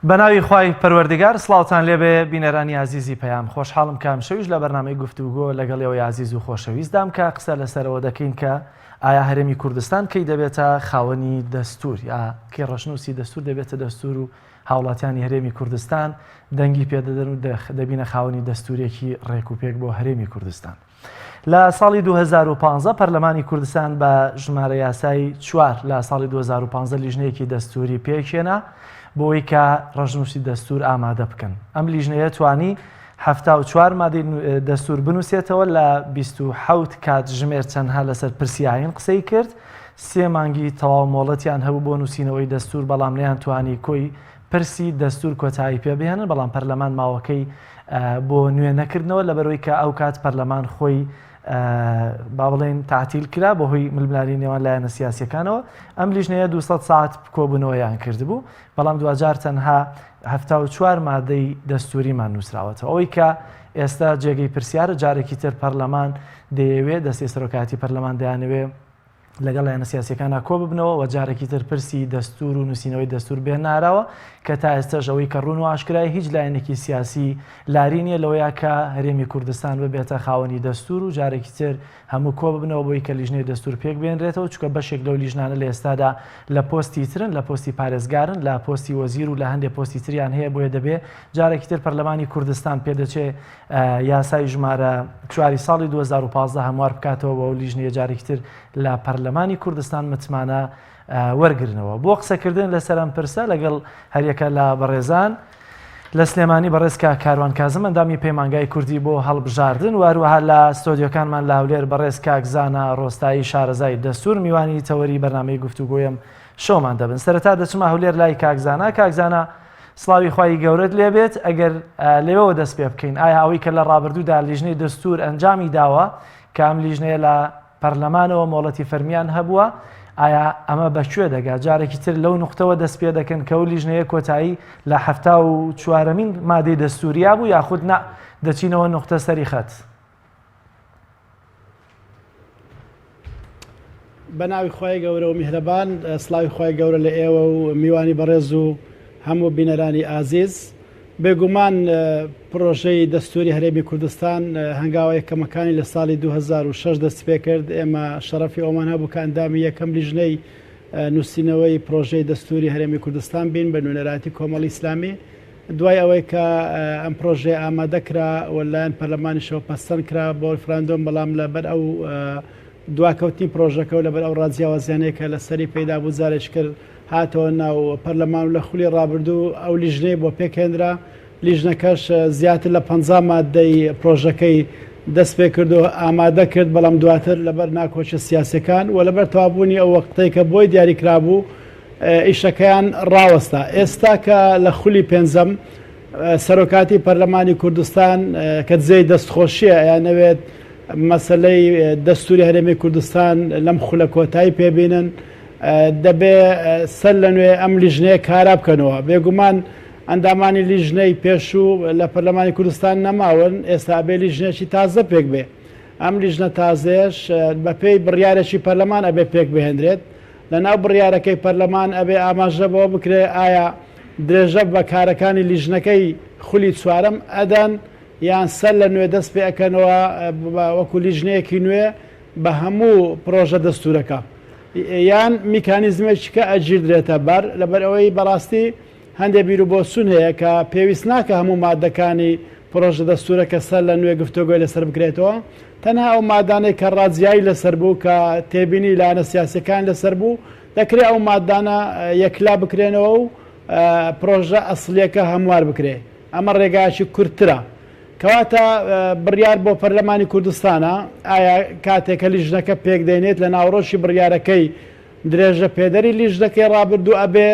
بەناوی خوای پەروەردگار سڵاوتان لێبێ بینەرانی ئازیزی پەیام خۆشحاڵم کە ئەمشەویش لە بەرنامەی گفتوگۆ لەگەڵ ئێوەی ئازیز و خۆشەویستدام کە قسە لەسەرەوە دەکەین کە ئایا هەرێمی کوردستان کەی دەبێتە خاوەنی دەستور یا کەی ڕەشنووسی دەستور دەبێتە دەستور و هاوڵاتیانی هەرێمی کوردستان دەنگی پێدەدەن و دەبینە خاوەنی دەستورێکی ڕێک و پێک بۆ هەرێمی کوردستان. لە ساڵی 2015 پەرلەمانی کوردستان بە ژمارە یاسای چوار لە ساڵی 2015 لیژنەیەکی دەستوری پێکهێنا بۆی کە ڕەشنووسی دەستور ئامادە بکەن. ئەم لیژنەیە توانی 74 مادەی دەستور بنووسێتەوە لە 27 کاتژمێر چەندها لەسەر پرسی ئاین قسەی کرد. سێ مانگی تەواو مۆڵەتیان هەبوو بۆ نووسینەوەی دەستور بەڵام نەیانتوانی کۆی پرسی دەستور کۆتایی پێ بهێنن بەڵام پەرلەمان ماوەکەی بۆ نوێ نەکردنەوە لەبەرەوەی کە ئەو کات پەرلەمان خۆی با بڵێن تعتیل کرا بەهۆی ململانی نێوان لایەنە سیاسەکانەوە ئەم لیژنەیە 200 ساعت کۆبوونەوەیان کردبوو بەڵام دواجار تەنها 74 مادەی دەستوریمان نووسراوەتەوە ئەوەی کە ئێستا جێگەی پرسیارە جارێکی تر پەرلەمان دەیەوێ دەستی سەرۆکاتی پەرلەمان دەیانەوێ لەگەڵ لایەنە سیاسیەکانا کۆببنەوە و جارێکی تر پرسی دەستور و نووسینەوەی دەستور بێنارەوە کە تا ئێستاش ئەوەی کە ڕوون و ئاشکرای هیچ لایەنێکی سیاسی لاری نییە لەوەیە کە هەرێمی کوردستان ببێتە خاوەنی دەستور و جارێکی تر هەموو کۆببنەوە بۆی کە لیژنەی دەستور پێک بێنرێتەوە چونکە بەشێک لەو لیژنانە لە ئێستادا لە پۆستی ترن لە پۆستی پارێزگارن لە پۆستی وەزیر و لە هەندێک پۆستی تریان هەیە بۆیە دەبێ جارێکی تر پەرلەمانی کوردستان پێدەچێ یاسای ژمارە چواری ساڵی 2015 هەموار بکاتەوە و لیژنەیە جارێکی تر لە پەرلەمانی کوردستان متمانە وەرگرنەوە بۆ قسەکردن لەسەر ئەم پرسە لەگەڵ هەریەکە لە بەڕێزان لە سلێمانی بەڕێز کاک کاروان کازم ئەندامی پەیمانگای کوردی بۆ هەڵبژاردن و هەروەها لە ستۆدیۆکانمان لە هەولێر بەڕێز کاک زانا ڕۆستایی شارەزای دەستور میوانی تەوەری بەرنامەی گفتوگۆیم شەومان دەبن سەرەتا دەچمە هەولێر لای کاک زانا کاک زانا سڵاوی خوای گەورەت لێبێت ئەگەر لەوێوە دەست پێ بکەین ئایا ئەوەی کە لە ڕابردوودا لیژنەی دەستور ئەنجامی داوە کە ئەم لیژنەیە لە پەرلەمانەوە مۆڵەتی فەرمیان هەبووە ئایا ئەمە بە کوێ دەگات جارێکی تر لەو نوقتەوە دەست پێ دەکەن کە ئەو لیژنەیە کۆتایی لە 74مین مادەی دەستوریا بوو یاخود نا دەچینەوە نوقتە سەری خەت؟ بە ناوی خوای گەورە و میهرەبان سڵاوی خوای گەورە لە ئێوە و میوانی بەڕێز و هەموو بینەرانی ئازیز. بێگومان پرۆژەی دەستوری هەرێمی کوردستان هەنگاوە یەکەمەکانی لە ساڵی 2006 دەست پێکرد ئێمە شەڕەفی ئەومان هەبوو کە ئەندامی یەکەم لیژنەی نووسینەوەی پرۆژەی دەستوری هەرێمی کوردستان بین بە نوێنەرایەتی کۆمەڵی ئیسلامی. دوای ئەوەی کە ئەم پرۆژەیە ئامادە کرا و لەلایەن پەرلەمانیشەوە پەسەند کرا بۆ ریفراندۆم، بەڵام لەبەر ئەو دواکەوتنی پرۆژەکە و لەبەر ئەو ڕاجیاوازیانەی کە لەسەری پەیدا بوو جارێکی تر هاتەوە ناو پەرلەمان و لە خولی ڕابردوو ئەو لیژنەی بۆ پێکهێنرا، لیژنەکەش زیاتر لە 50 ماددەی پرۆژەکەی دەست پێکرد و ئامادە کرد، بەڵام دواتر لەبەر ناکۆکیە سیاسیەکان و لەبەر تەواوبوونی ئەو وەختەی کە بۆی دیاریکرابوو ئیشەکەیان ڕاوەستا. ئێستا کە لە خولی پێنجەم سەرۆکاتی پەرلەمانی کوردستان کە جێی دەستخۆشیە ئەیانەوێت مەسەلەی دەستوری هەرێمی کوردستان لەم خولە کۆتایی پێبینن دەبێ سەر لە نوێ ئەم لیژنەیە کارا بکەنەوە. بێگومان ئەندامانی لیژنەی پێشوو لە پەرلەمانی کوردستان نەماون، ئێستا ئەبێ لیژنەیەکی تازە پێک بێ. ئەم لیژنە تازەیەش بەپێی بڕیارێکی پەرلەمان ئەبێ پێک بهێنرێت. لەناو بڕیارەکەی پەرلەمان ئەبێ ئاماژە بەوە بکرێ ئایا درێژە بە کارەکانی لیژنەکەی خولی چوارەم ئەدەن یان سەر لە نوێ دەست پێ ئەکەنەوە وەکو لیژنەیەکی نوێ بە هەموو پرۆژە دەستورەکە یان میکانیزمێکی کە ئەگیردرێتە بەر لەبەر ئەوەی بەڕاستی هەندێ بیروبۆچوون هەیە کە پێویست ناکە هەموو مادەکانی پرۆژە دەستورەکە سەر لە نوێ گفتۆگۆی لەسەر بکرێتەوە، تەنها ئەو مادانەی کە ڕاجیایی لەسەر بوو کە تێبینی لایەنە سیاسیەکان لەسەر بوو دەکرێ ئەو مادانە یەکلا بکرێنەوە و پرۆژە ئەسڵیەکە هەموار بکرێ ئەمە ڕێگایەکی کورتترە. کەواتە بڕیار بۆ پەرلەمانی کوردستانە ئایا کاتێک کە لیژنەکە پێکدێنێت لە ناوەڕۆکی بڕیارەکەی درێژە پێدەری لیژنەکەی ڕابردوو ئەبێ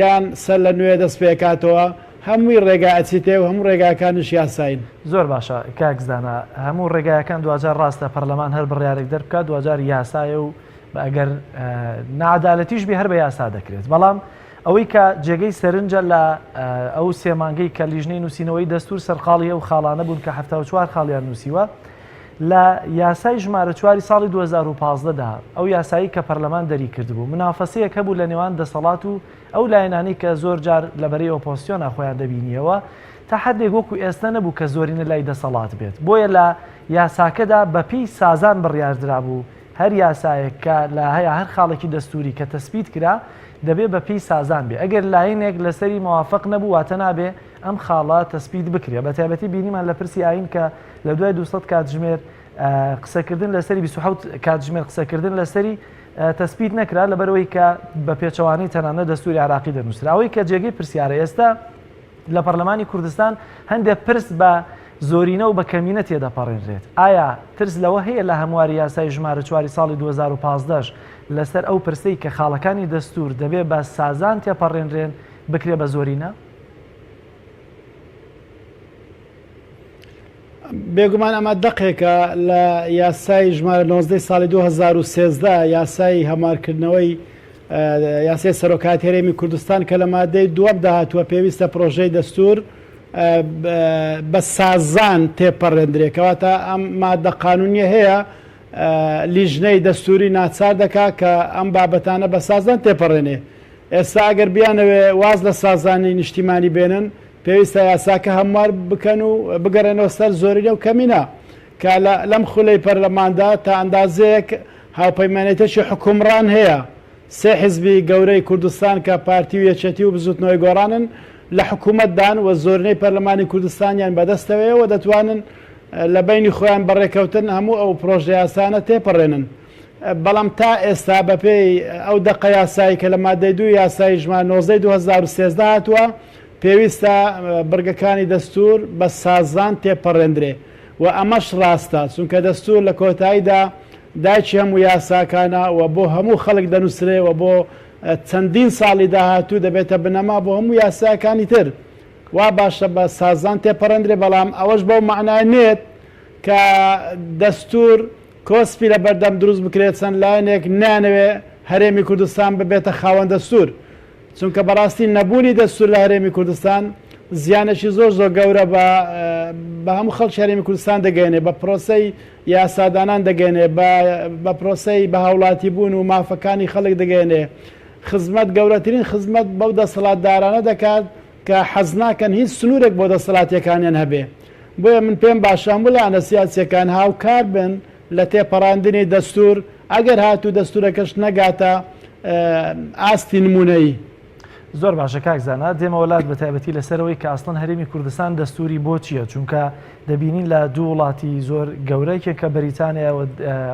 یان سەر لە نوێ دەست پێکاتەوە، هەمووی ڕێگا ئەچیتێ و هەموو ڕێگاکانیش یاسایین. زۆر باشە کاک زانا هەموو ڕێگایەکان دواجار ڕاستە پەرلەمان هەر بڕیارێک دەربکات دواجار یاسایە و ئەگەر ناعەدالەتیش بێ هەر بە یاسا دەکرێت بەڵام ئەوەی کە جێگەی سەرنجە لە ئەو سێ مانگەی کە لیژنەی نووسینەوەی دەستور سەرقاڵی ئەو خاڵانە بوون کە 74 خاڵیان نووسیوە. لە یاسای ژمارە چواری ساڵی 2015 دا ئەو یاسایی کە پەرلەمان دەری کردبوو منافەسەیەک هەبوو لە نێوان دەسەڵات و ئەو لایەنانەی کە زۆر جار لە بەرەی ئۆپۆزسیۆنا خۆیان دەبینیەوە تا حدێک وەکو ئێستا نەبوو کە زۆرینە لای دەسەڵات بێت بۆیە لە یاساکەدا بەپێی سازان بڕیاردرابوو هەر یاسایەک کە لە هەیە هەر خاڵێکی دەستوری کە تەسبیت کرا دەبێ بە پێی سازان بێ ئەگەر لایەنێک لەسەری مەوافەق نەبوو واتە نابێ ئەم خاڵە تەسبیت بکرێ بە تایبەتی بینیمان لە پرسی ئاین کە لە دوای 200 کاتژمێر قسەکردن لەسەری 27 کاتژمێر قسەکردن لەسەری تەسبیت نەکرا لەبەرەوەی کە بە پێچەوانەی تەنانە دەستوری عراقی دەنووسرا ئەوەی کە جێگەی پرسیارە ئێستا لە پەرلەمانی کوردستان هەندێک پرس بە زۆرینە و بە کەمینە تێدەپەڕێنرێت. ئایا ترس لەوە هەیە لە هەمواری یاسای ژمارە چواری ساڵی 2015 ش لەسەر ئەو پرسەی کە خاڵەکانی دەستوور دەبێ بە سازان تێپەڕێنرێن بکرێ بە زۆرینە؟ بێگومان ئەمە دەقێکە لە یاسای ژمارە 19 ساڵی 2013 یاسای هەموارکردنەوەی یاسای سەرۆکایەتی هەرێمی کوردستان کە لە مادەی دووەمدا هاتووە پێویستە پرۆژەی دەستور بە سازان تێپەڕێندرێ کەواتە ئەم مادە قانونیە هەیە لیژنەی دەستوری ناچار دەکا کە ئەم بابەتانە بە سازان تێپەڕێنێ ئێستا ئەگەر بیانەوێ واز لە سازانی نیشتیمانی بێنن پێویستە یاساکە هەموار بکەن و بگەڕێنەوە سەر زۆرینە و کەمینە کە لەم خولەی پەرلەماندا تا ئەندازەیەک هاوپەیمانێتێکی حوکمڕان هەیە، سێ حیزبی گەورەی کوردستان کە پارتی و یەکێتی و بزوتنەوەی گۆڕانن لە حکومەتدان و زۆرینەی پەرلەمانی کوردستانیان بەدەستەوەیە و دەتوانن لە بەینی خۆیان بە ڕێکەوتن هەموو ئەو پرۆژەیاسانە تێپەڕێنن. بەڵام تا ئێستا بەپێی ئەو دەقە یاسایی کە لە مادەی دوو یاسای ژمارە 19 ی 2013 هاتووە پێویستە بڕگەکانی دەستور بە سازان تێپەڕێندرێ و ئەمەش ڕاستە چونکە دەستور لە کۆتاییدا دایکی هەموو یاساکانە و بۆ هەموو خەڵک دەنووسرێ و بۆ چەندین ساڵی داهاتوو دەبێتە بنەما بۆ هەموو یاساکانی تر. وا باشە بە سازان تێپەڕێندرێ بەڵام ئەوەش بەو مەعنایە نێت کە دەستور کۆسپی لە بەردەم دروست بکرێت چەند لایەنێک نانەوێ هەرێمی کوردستان ببێتە خاوەن دەستور. چونکە بەڕاستی نەبوونی دەستور لە هەرێمی کوردستان زیانێکی زۆر زۆر گەورە بە بە هەموو خەڵکی هەرێمی کوردستان دەگەێنێ بە پرۆسەی یاسادانان دەگەێنێ بە پرۆسەی بە هاوڵاتی بوون و مافەکانی خەڵک دەگەێنێ خزمەت گەورەترین خزمەت بەو دەسەڵاتدارانە دەکات کە حەز ناکەن هیچ سنوورێک بۆ دەسەڵاتیەکانیان هەبێ بۆیە من پێم باشە هەموو لایەنە سیاسیەکان هاوکار بن لە تێپەڕاندنی دەستوور، ئەگەر هاتوو دەستوورەکەش نەگاتە ئاستی نموونەیی. زۆر باشە کاک زانا، دێمەوە لات بە تایبەتی لەسەر ئەوەی کە ئەسڵەن هەرێمی کوردستان دەستووری بۆ چییە؟ چونکە دەبینین لە دوو وڵاتی زۆر گەورە یەکێک کە بەریتانیا و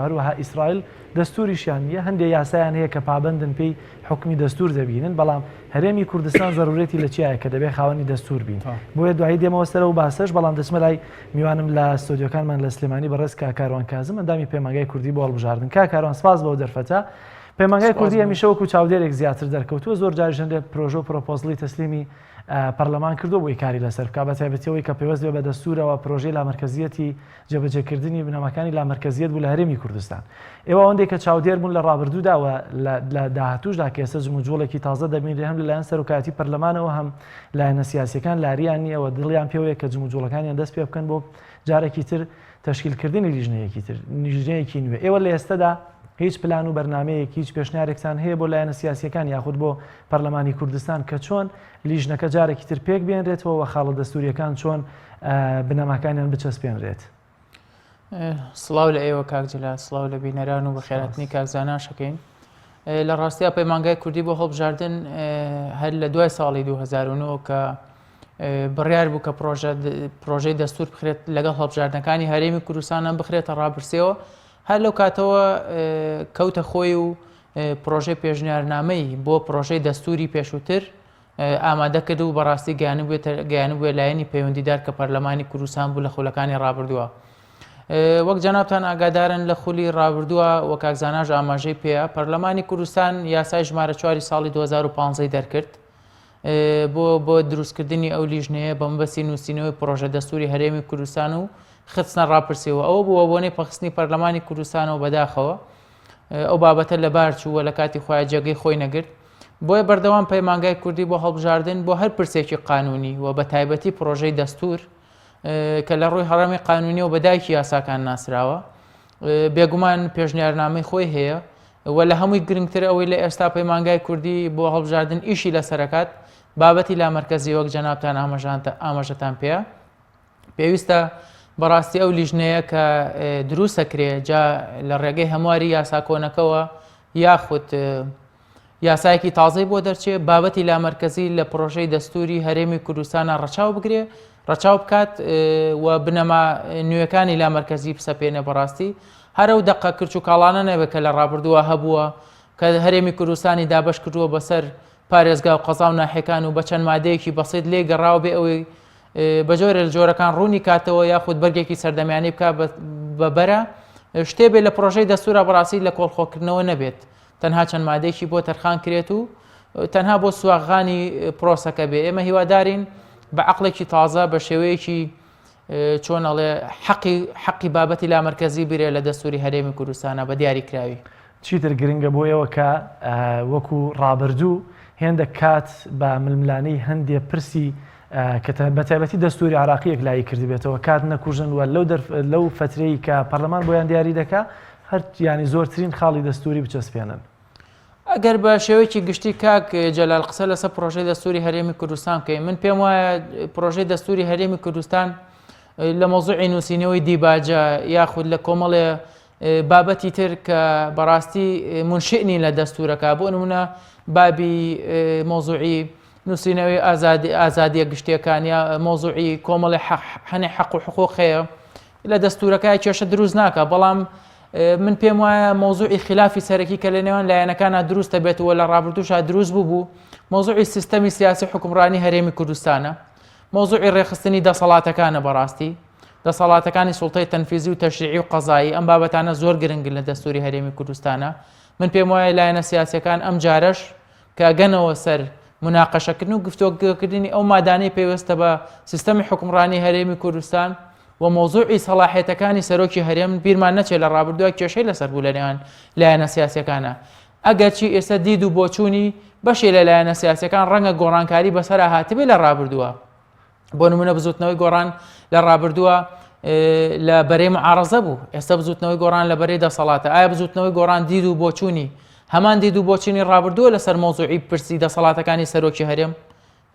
هەروەها ئیسرائیل دەستووریشیان نییە، هەندێ یاسایان هەیە کە پابەندن پێی حوکمی دەستوور دەبینن، بەڵام هەرێمی کوردستان زەرورەتی لە چیایە کە دەبێ خاوەنی دەستوور بین. بۆیە دوایی دێمەوە سەر ئەو باسەش، بەڵام دەچمە لای میوانم لە ستۆدیۆکانمان لە سلێمانی بەڕێز کاک کاروان کازم ئەندامی پەیمانگای کوردی بۆ هەڵبژاردن. کاک کاروان سپاس بەو دەرفەتە. پەیمانگای کوردی هەمیشە وەکو چاودێرێک زیاتر دەرکەوتووە، زۆر جاریش هەندێک پرۆژە و پرۆپۆزڵی تەسلیمی پەرلەمان کردووە بۆی کاری لەسەر بکات، بە تایبەتی ئەوەی کە پەیوەست بێ بە دەستوورەوە پرۆژەی لامەرکەزیەتی جێبەجێکردنی بنەماکانی لامەرکەزیەت بوو لە هەرێمی کوردستان. ئێوە ئەوەندەی کە چاودێر بوون لە ڕابردوودا و لە داهاتووشدا کە ئێستا جموجوڵێکی تازە دەبینرێ هەم لەلایەن سەرۆکایەتی پەرلەمانەوە هەم لایەنە سیاسیەکان لاریان نییە و دڵیان پێوەیە کە جموجوڵەکانیان دەست پێ بکەن بۆ جارێکی تر تەشکیلکردنی لیژنەیەکی تر لیژنەیەکی نوێ. ئێوە لە ئێستەدا هیچ پلان و بەرنامەیەک هیچ پێشنیارێکتان هەیە بۆ لایەنە سیاسیەکان یاخود بۆ پەرلەمانی کوردستان کە چۆن لیژنەکە جارێکی تر پێک بێنرێتەوە و خاڵە دەستوریەکان چۆن بنەماکانیان بچەسپێنرێت؟ سڵاو لە ئێوە کاک جەلال، سڵاو لە بینەران و بەخێرهاتنی کاک زاناش ئەکەین. لە ڕاستیا پەیمانگای کوردی بۆ هەڵبژاردن هەر لە دوای ساڵی 2009 کە بڕیار بوو کە پرۆژەی دەستور بخرێت لەگەڵ هەڵبژاردنەکانی هەرێمی کوردستانە بخرێتە ڕاپرسیەوە هەر لەو کاتەوە کەوتە خۆی و پرۆژەی پێشنیارنامەی بۆ پرۆژەی دەستوری پێشووتر ئامادە کرد و بەڕاستی گەیانبووە لایەنی پەیوەندیدار کە پەرلەمانی کوردستان بوو لە خولەکانی ڕابردووە. وەک جەنابتان ئاگادارن لە خولی ڕابردووە و کاک زاناش ئاماژەی پێیە پەرلەمانی کوردستان یاسای ژمارە چواری ساڵی 2015 دەرکرد بۆ بۆ دروستکردنی ئەو لیژنەیە بە مەبەستی نووسینەوەی پرۆژە دەستوری هەرێمی کوردستان و خستنە ڕاپرسیەوە ئەوە بووە بۆنەی پەخستنی پەرلەمانی کوردستانەوە بەداخەوە ئەو بابەتە لەبار چوو لە کاتی خۆیان جێگەی خۆی نەگرت بۆیە بەردەوام پەیمانگای کوردی بۆ هەڵبژاردن بۆ هەر پرسێکی قانونی و بە تایبەتی پرۆژەی دەستور. کە لە ڕووی هەڕەمی قانونیەوە بە دایکی یاساکان ناسراوە بێگومان پێشنیارنامەی خۆی هەیە و لە هەمووی گرنگتر ئەوەی لە ئێستا پەیمانگای کوردی بۆ هەڵبژاردن ئیشی لەسەرەکات بابەتی لامەرکەزی وەک جەنابتان ئاماژەتان پێیە پێویستە بەڕاستی ئەو لیژنەیە کە دروستەکرێ جا لە ڕێگەی هەمواری یاسا کۆنەکەوە یاخود یاسایەکی تازەی بۆ دەرچێ بابەتی لامەرکەزی لە پرۆژەی دەستوری هەرێمی کوردستانە ڕەچاو بگرێ ڕەچاو بکات و بنەما نوێەکانی لامەرکەزی بسەپێنێ بەڕاستی هەرە و دەقە کرچ و کاڵانە نەبێت کە لە ڕابردووە هەبووە کە هەرێمی کوردستانی دابەش کردووە بەسەر پارێزگا و قەزا و ناحیەکان و بە چەند مادەیەکی بەسیت لێ گەڕاوە بێ ئەوەی بە جۆرێ لە جۆرەکان ڕوونی کاتەوە یاخود بەرگێکی سەردەمیانەی بکا بە بەرە شتێ بێ لە پرۆژەی دەستورا بەڕاستی لە کۆڵخۆکردنەوە نەبێت تەنها چەند مادەیەکی بۆ تەرخان کرێت و تەنها بۆ سواغانی پرۆسەکە بێ ئێمە هیوادارین بە عقلێکی تازە بە شێوەیەکی چۆن ئەڵێ حەقی حەقی بابەتی لامەرکەزی بیرێ لە دەستوری هەرێمی کوردستانە بە دیاری کراوی. چیتر گرنگە بۆ ئێوە کە وەکو ڕابردوو هێندە کات بە ململانێی هەندێ پرسی کە بە تایبەتی دەستوری عراقی یەکلایی کردبێتەوە کات نەکوژن و لەو لەو فترەی کە پەرلەمان بۆیان دیاری دەکا هەر یانی زۆرترین خاڵی دەستوری بچەسپێنن. ئەگەر بە شێوەیەکی گشتی کاک جەلال قسە لەسەر پرۆژەی دەستوری هەرێمی کوردستان بکەین من پێم وایە پرۆژەی دەستوری هەرێمی کوردستان لە مۆزوعی نووسینەوەی دیباجە یاخود لە کۆمەڵێ بابەتی تر کە بەڕاستی منشئنی لە دەستورەکە بۆ نمونە بابی مۆزوعی نووسینەوەی ئازادی ئازادیە گشتیەکان یا مۆزوعی کۆمەڵی هەنێ حەق و حقوق هەیە لە دەستورەکە کێشە دروست ناکە بەڵام من پێم وایە مۆزوعی خلافی سەرەکی کە لە نێوان لایەنەکانە دروستە بێت و لە ڕابردووشا دروست بوو بوو مۆزوعی سیستەمی سیاسی حکومڕانی هەرێمی کوردستانە مۆزوعی ڕێخستنی دەسەڵاتەکانە بەڕاستی دەسەڵاتەکانی سوڵتەی تەنفیزی و تەشریعی و قەزایی ئەم بابەتانە زۆر گرنگن لە دەستوری هەرێمی کوردستانە من پێم وایە لایەنە سیاسەکان ئەم جارەش کە گەنەوە سەر مناقەشەکردن و گفتۆگەکردنی ئەو مادانەی پەیوەستە بە سیستەمی حکومڕانی هەرێمی کوردستان و مەوزوعی سەڵاحێتەکانی سەرۆکی هەرێم بیرمان نەچێت لە ڕابردووە کێشەی لەسەر بوو لە نێوان لایەنە سیاسەکانە ئەگەرچی ئێستا دید و بۆچوونی بەشێ لە لایەنە سیاسەکان ڕەنگە گۆڕانکاری بەسەرا هاتبێ لە ڕابردووە بۆ نمونە بزوتنەوەی گۆڕان لە ڕابردووە لە بەرەی معارەزە بوو ئێستا بزوتنەوەی گۆڕان لە بەرەی دەسەڵاتە ئایا بزوتنەوەی گۆڕان دید و بۆچوونی هەمان دید و بۆچینی ڕابردووە لەسەر مۆزوعی پرسی دەسەڵاتەکانی سەرۆکی هەرێم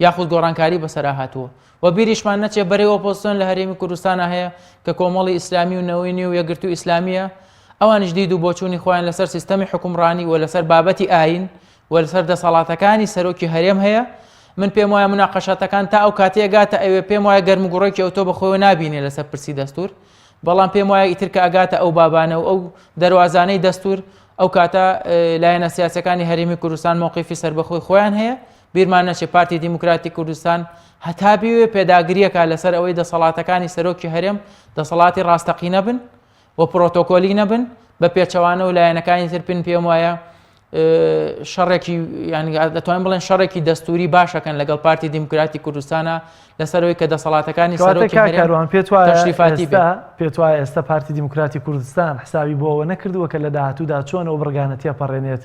یاخود گۆڕانکاری بەسەرا هاتووە و بیریشمان نەچێ بەرەی ئۆپۆزسیۆن لە هەرێمی کوردستانە هەیە کە کۆمەڵی ئیسلامی و نەوەی نوێ و یەکگرتوو ئیسلامیە ئەوانیش دید و بۆچوونی خۆیان لەسەر سیستەمی حکومڕانی و لەسەر بابەتی ئاین و لەسەر دەسەڵاتەکانی سەرۆکی هەرێم هەیە من پێم وایە مناقەشاتەکان تا ئەو کاتەیە گاتە ئەوێ پێم وایە گەرموگوڕێکی ئەوتۆ بە خۆیەوە نابینێ لەسەر پرسی دەستور بەڵام پێم وایە ئیتر کە ئەگاتە ئەو بابانە و ئەو دەروازانەی دەستور ئەو کاتە لایەنە سیاسەکانی هەرێمی کوردستان مەوقیفی سەربەخۆی خۆیان هەیە بیرمان نەچێ پارتی دیموکراتی کوردستان هەتا بیوێ پێداگریەکە لەسەر ئەوەی دەسەڵاتەکانی سەرۆکی هەرێم دەسەڵاتی ڕاستەقینە بن و پرۆتۆکۆلی نەبن بە پێچەوانەوە لایەنەکانی تر پن پێم وایە شەڕێکی ینی دەتوانین بڵێن شەڕێکی دەستوری باشەکەن لەگەڵ پارتی دیموکراتی کوردستانە لەسەرەوەی کە دەسەڵاتەکانی سەرۆکاروان پێت وایە پێت وایە ئێستا پارتی دیموکراتی کوردستان حسابی بۆ ئەوە نەکردووە کە لە داهاتوودا چۆن ئەو بڕگانە تێپەڕێنێت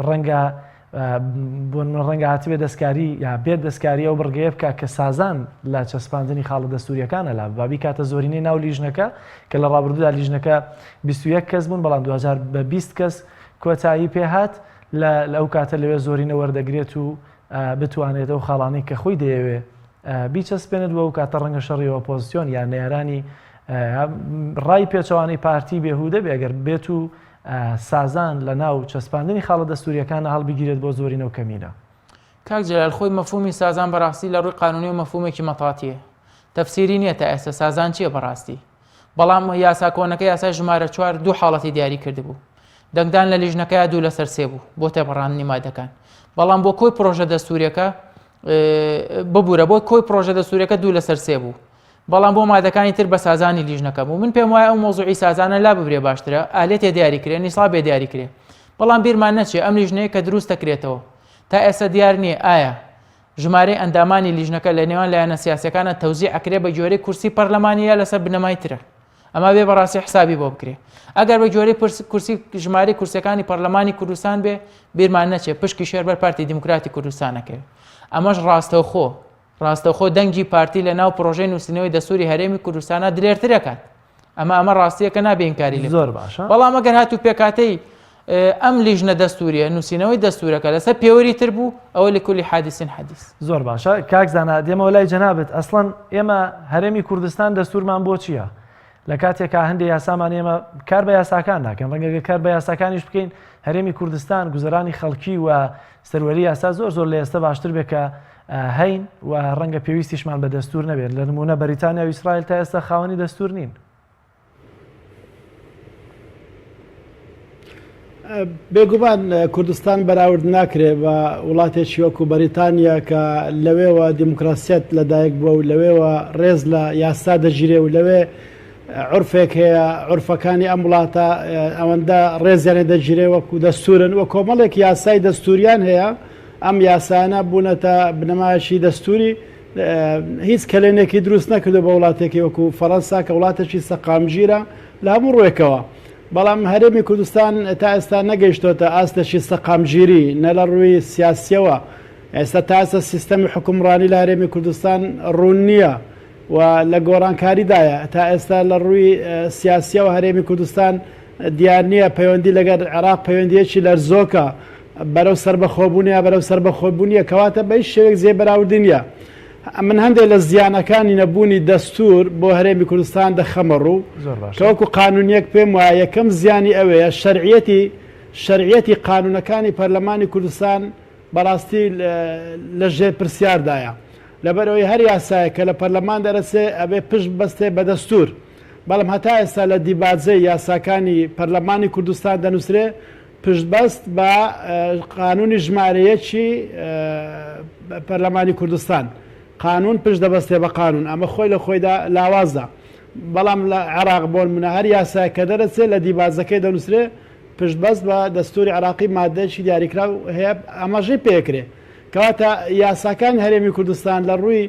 ڕەنگە بۆ نمونە ڕەنگە هاتبێ دەستکاری یا بێت دەستکاری ئەو بڕگەیە بکا کە سازان لە چەسپاندنی خاڵە دەستوریەکانە لا ببا بیکاتە زۆرینەی ناو لیژنەکە کە لە ڕابردوودا لیژنەکە 21 کەس بوون بەڵام دواجار بە 20 کەس کۆتایی پێهات لە ئەو کاتە لەوێ زۆرینە وەردەگرێت و بتوانێت ئەو خاڵانەی کە خۆی دەیەوێ بیچەسپێنێت و ئەو کاتە ڕەنگە شەڕی ئۆپۆزیسیۆن یان نەیارانی ڕای پێچەوانەی پارتی بێهودە بێ ئەگەر بێت و سازان لە ناو چەسپاندنی خاڵە دەستوریەکانە هەڵبگیرێت بۆ زۆرینە و کەمینە. کاک جەلال خۆی مەفهومی سازان بەڕاستی لە ڕووی قانونیەوە مەفهومێکی مەتاتیە تەفسیری نییە تا ئێستا سازان چییە بەڕاستی بەڵام یاسا کۆنەکە یاسای ژمارە چوار دوو حاڵەتی دیاری کردبوو دەنگدان لە لیژنەکەیا دوو لەسەر سێ بوو بۆ تێپەڕاندنی مادەکان بەڵام بۆ کۆی پرۆژە دەستوریەکە ببورە بۆ کۆی پرۆژە دەستوریەکە دوو لەسەر سێ بوو بەڵام بۆ مادەکانی تر بە سازانی لیژنەکە بوو من پێم وایە ئەو مۆزوعی سازانە لا ببرێ باشترە ئالێتێ دیاری کرێ نیسابێ دیاری کرێ بەڵام بیرمان نەچێ ئەم لیژنەیە کە دروست دەکرێتەوە تا ئێستا دیار نییە ئایا ژمارەی ئەندامانی لیژنەکە لە نێوان لایەنە سیاسەکانە تەوزیع ئەکرێ بە گوێرەی کورسی پەرلەمانی یا لەسەر بنەمای ترە ئەما بێ بەڕاستی حسابی بۆ بکرێ ئەگەر بە گوێرەی کورسی ژمارەی کورسەکانی پەرلەمانی کوردستان بێ بیرمان نەچێ پشکی شێر بەر پارتی دیموکراتی کوردستانەکەوێ ئەمەش ڕاستەوخۆ. ڕاستەوخۆ دەنگی پارتی لە ناو پرۆژەی نووسینەوەی دەستوری هەرێمی کوردستانە دلێرترەکات ئەمە ئەمە ڕاستیەکە نابێ ئینکاری لێ زۆر باشە بەڵام ئەگەر هاتوو پێکاتەی ئەم لیژنە دەستوریە نووسینەوەی دەستورەکە لەسەر پێوەری تر بوو ئەوە لکل حادث حدیث. زۆر باشە کاک زانا دێمەوە لای جەنابت ئەسڵەن ئێمە هەرێمی کوردستان دەستورمان بۆ چییە؟ لە کاتێکا هەندێ یاسامان ئێمە کار بە یاساکان ناکەن ڕەنگە کار بە یاساکانیش بکەین هەرێمی کوردستان گوزەرانی خەڵکی و سەروەری یاسا زۆر زۆر لە ئێستا باشتر بێ کە هەین و ڕەنگە پێویستیشمان بە دەستور نەبێت لە نمونە بەریتانیا و ئیسرائیل تا ئێستا خاوەنی دەستور نین. بێگومان کوردستان بەراورد ناکرێ بە وڵاتێکی وەکو بەریتانیا کە لەوێوە دیموکراسیەت لەدایک بووە و لەوێوە ڕێز لە یاسا دەگیرێ و لەوێ عورفێک هەیە عورفەکانی ئەم وڵاتە ئەوەندە ڕێزیان لێ دەگیرێ وەکو دەستورن و کۆمەڵێک یاسای دەستوریان هەیە ئەم یاسانە بوونەتە بنەمایەکی دەستوری هیچ کەلێنێکی دروست نەکردو بە وڵاتێکی وەکو فەڕەنسا کە وڵاتێکی سەقامگیرە لە هەموو ڕوێکەوە بەڵام هەرێمی کوردستان تا ئێستا نەگەیشتۆتە ئاستێکی سەقامگیری نە لە ڕووی سیاسیەوە ئێستا تا ئێستا سیستەمی حکومڕانی لە هەرێمی کوردستان ڕوون نییە و لە گۆڕانکاریدایە تا ئێستا لە ڕووی سیاسیەوە هەرێمی کوردستان دیار نییە پەیوەندی لەگەر عێراق پەیوەندیەکی لەرزۆکە بەرەو سەربەخۆبوون یا بەرەو سەربەخۆبوون نییە کەواتە بە هیچ شێوەیەک جێی بەراوردی نییە من هەندێک لە زیانەکانی نەبوونی دەستور بۆ هەرێمی کوردستان دەخەمە ڕوو زۆر باشە. کە وەکو قانونیەک پێم وایە یەکەم زیانی ئەوەیە شەرعیەتی شەرعیەتی قانونەکانی پەرلەمانی کوردستان بەڕاستی لە ژێر پرسیاردایە لەبەرئەوەی هەر یاسایەک کە لە پەرلەمان دەرەچێ ئەبێ پشت ببەستێ بە دەستور بەڵام هەتا ئێستا لە دیباجەی یاساکانی پەرلەمانی کوردستان دەنووسرێ پشتبەست بە قانونی ژمارە یەکی پەرلەمانی کوردستان قانون پشت دەبەستێ بە قانون ئەمە خۆی لە خۆیدا لاوازە بەڵام لە عێراق بۆ نمونە هەر یاسایەک کە دەرەچێ لە دیباجەکەی دەنووسرێ پشتبەست بە دەستوری عێراقی مادەیەکی دیاریکراو هەیە ئاماژەی پێکرێ کەواتە یاساکانی هەرێمی کوردستان لە ڕووی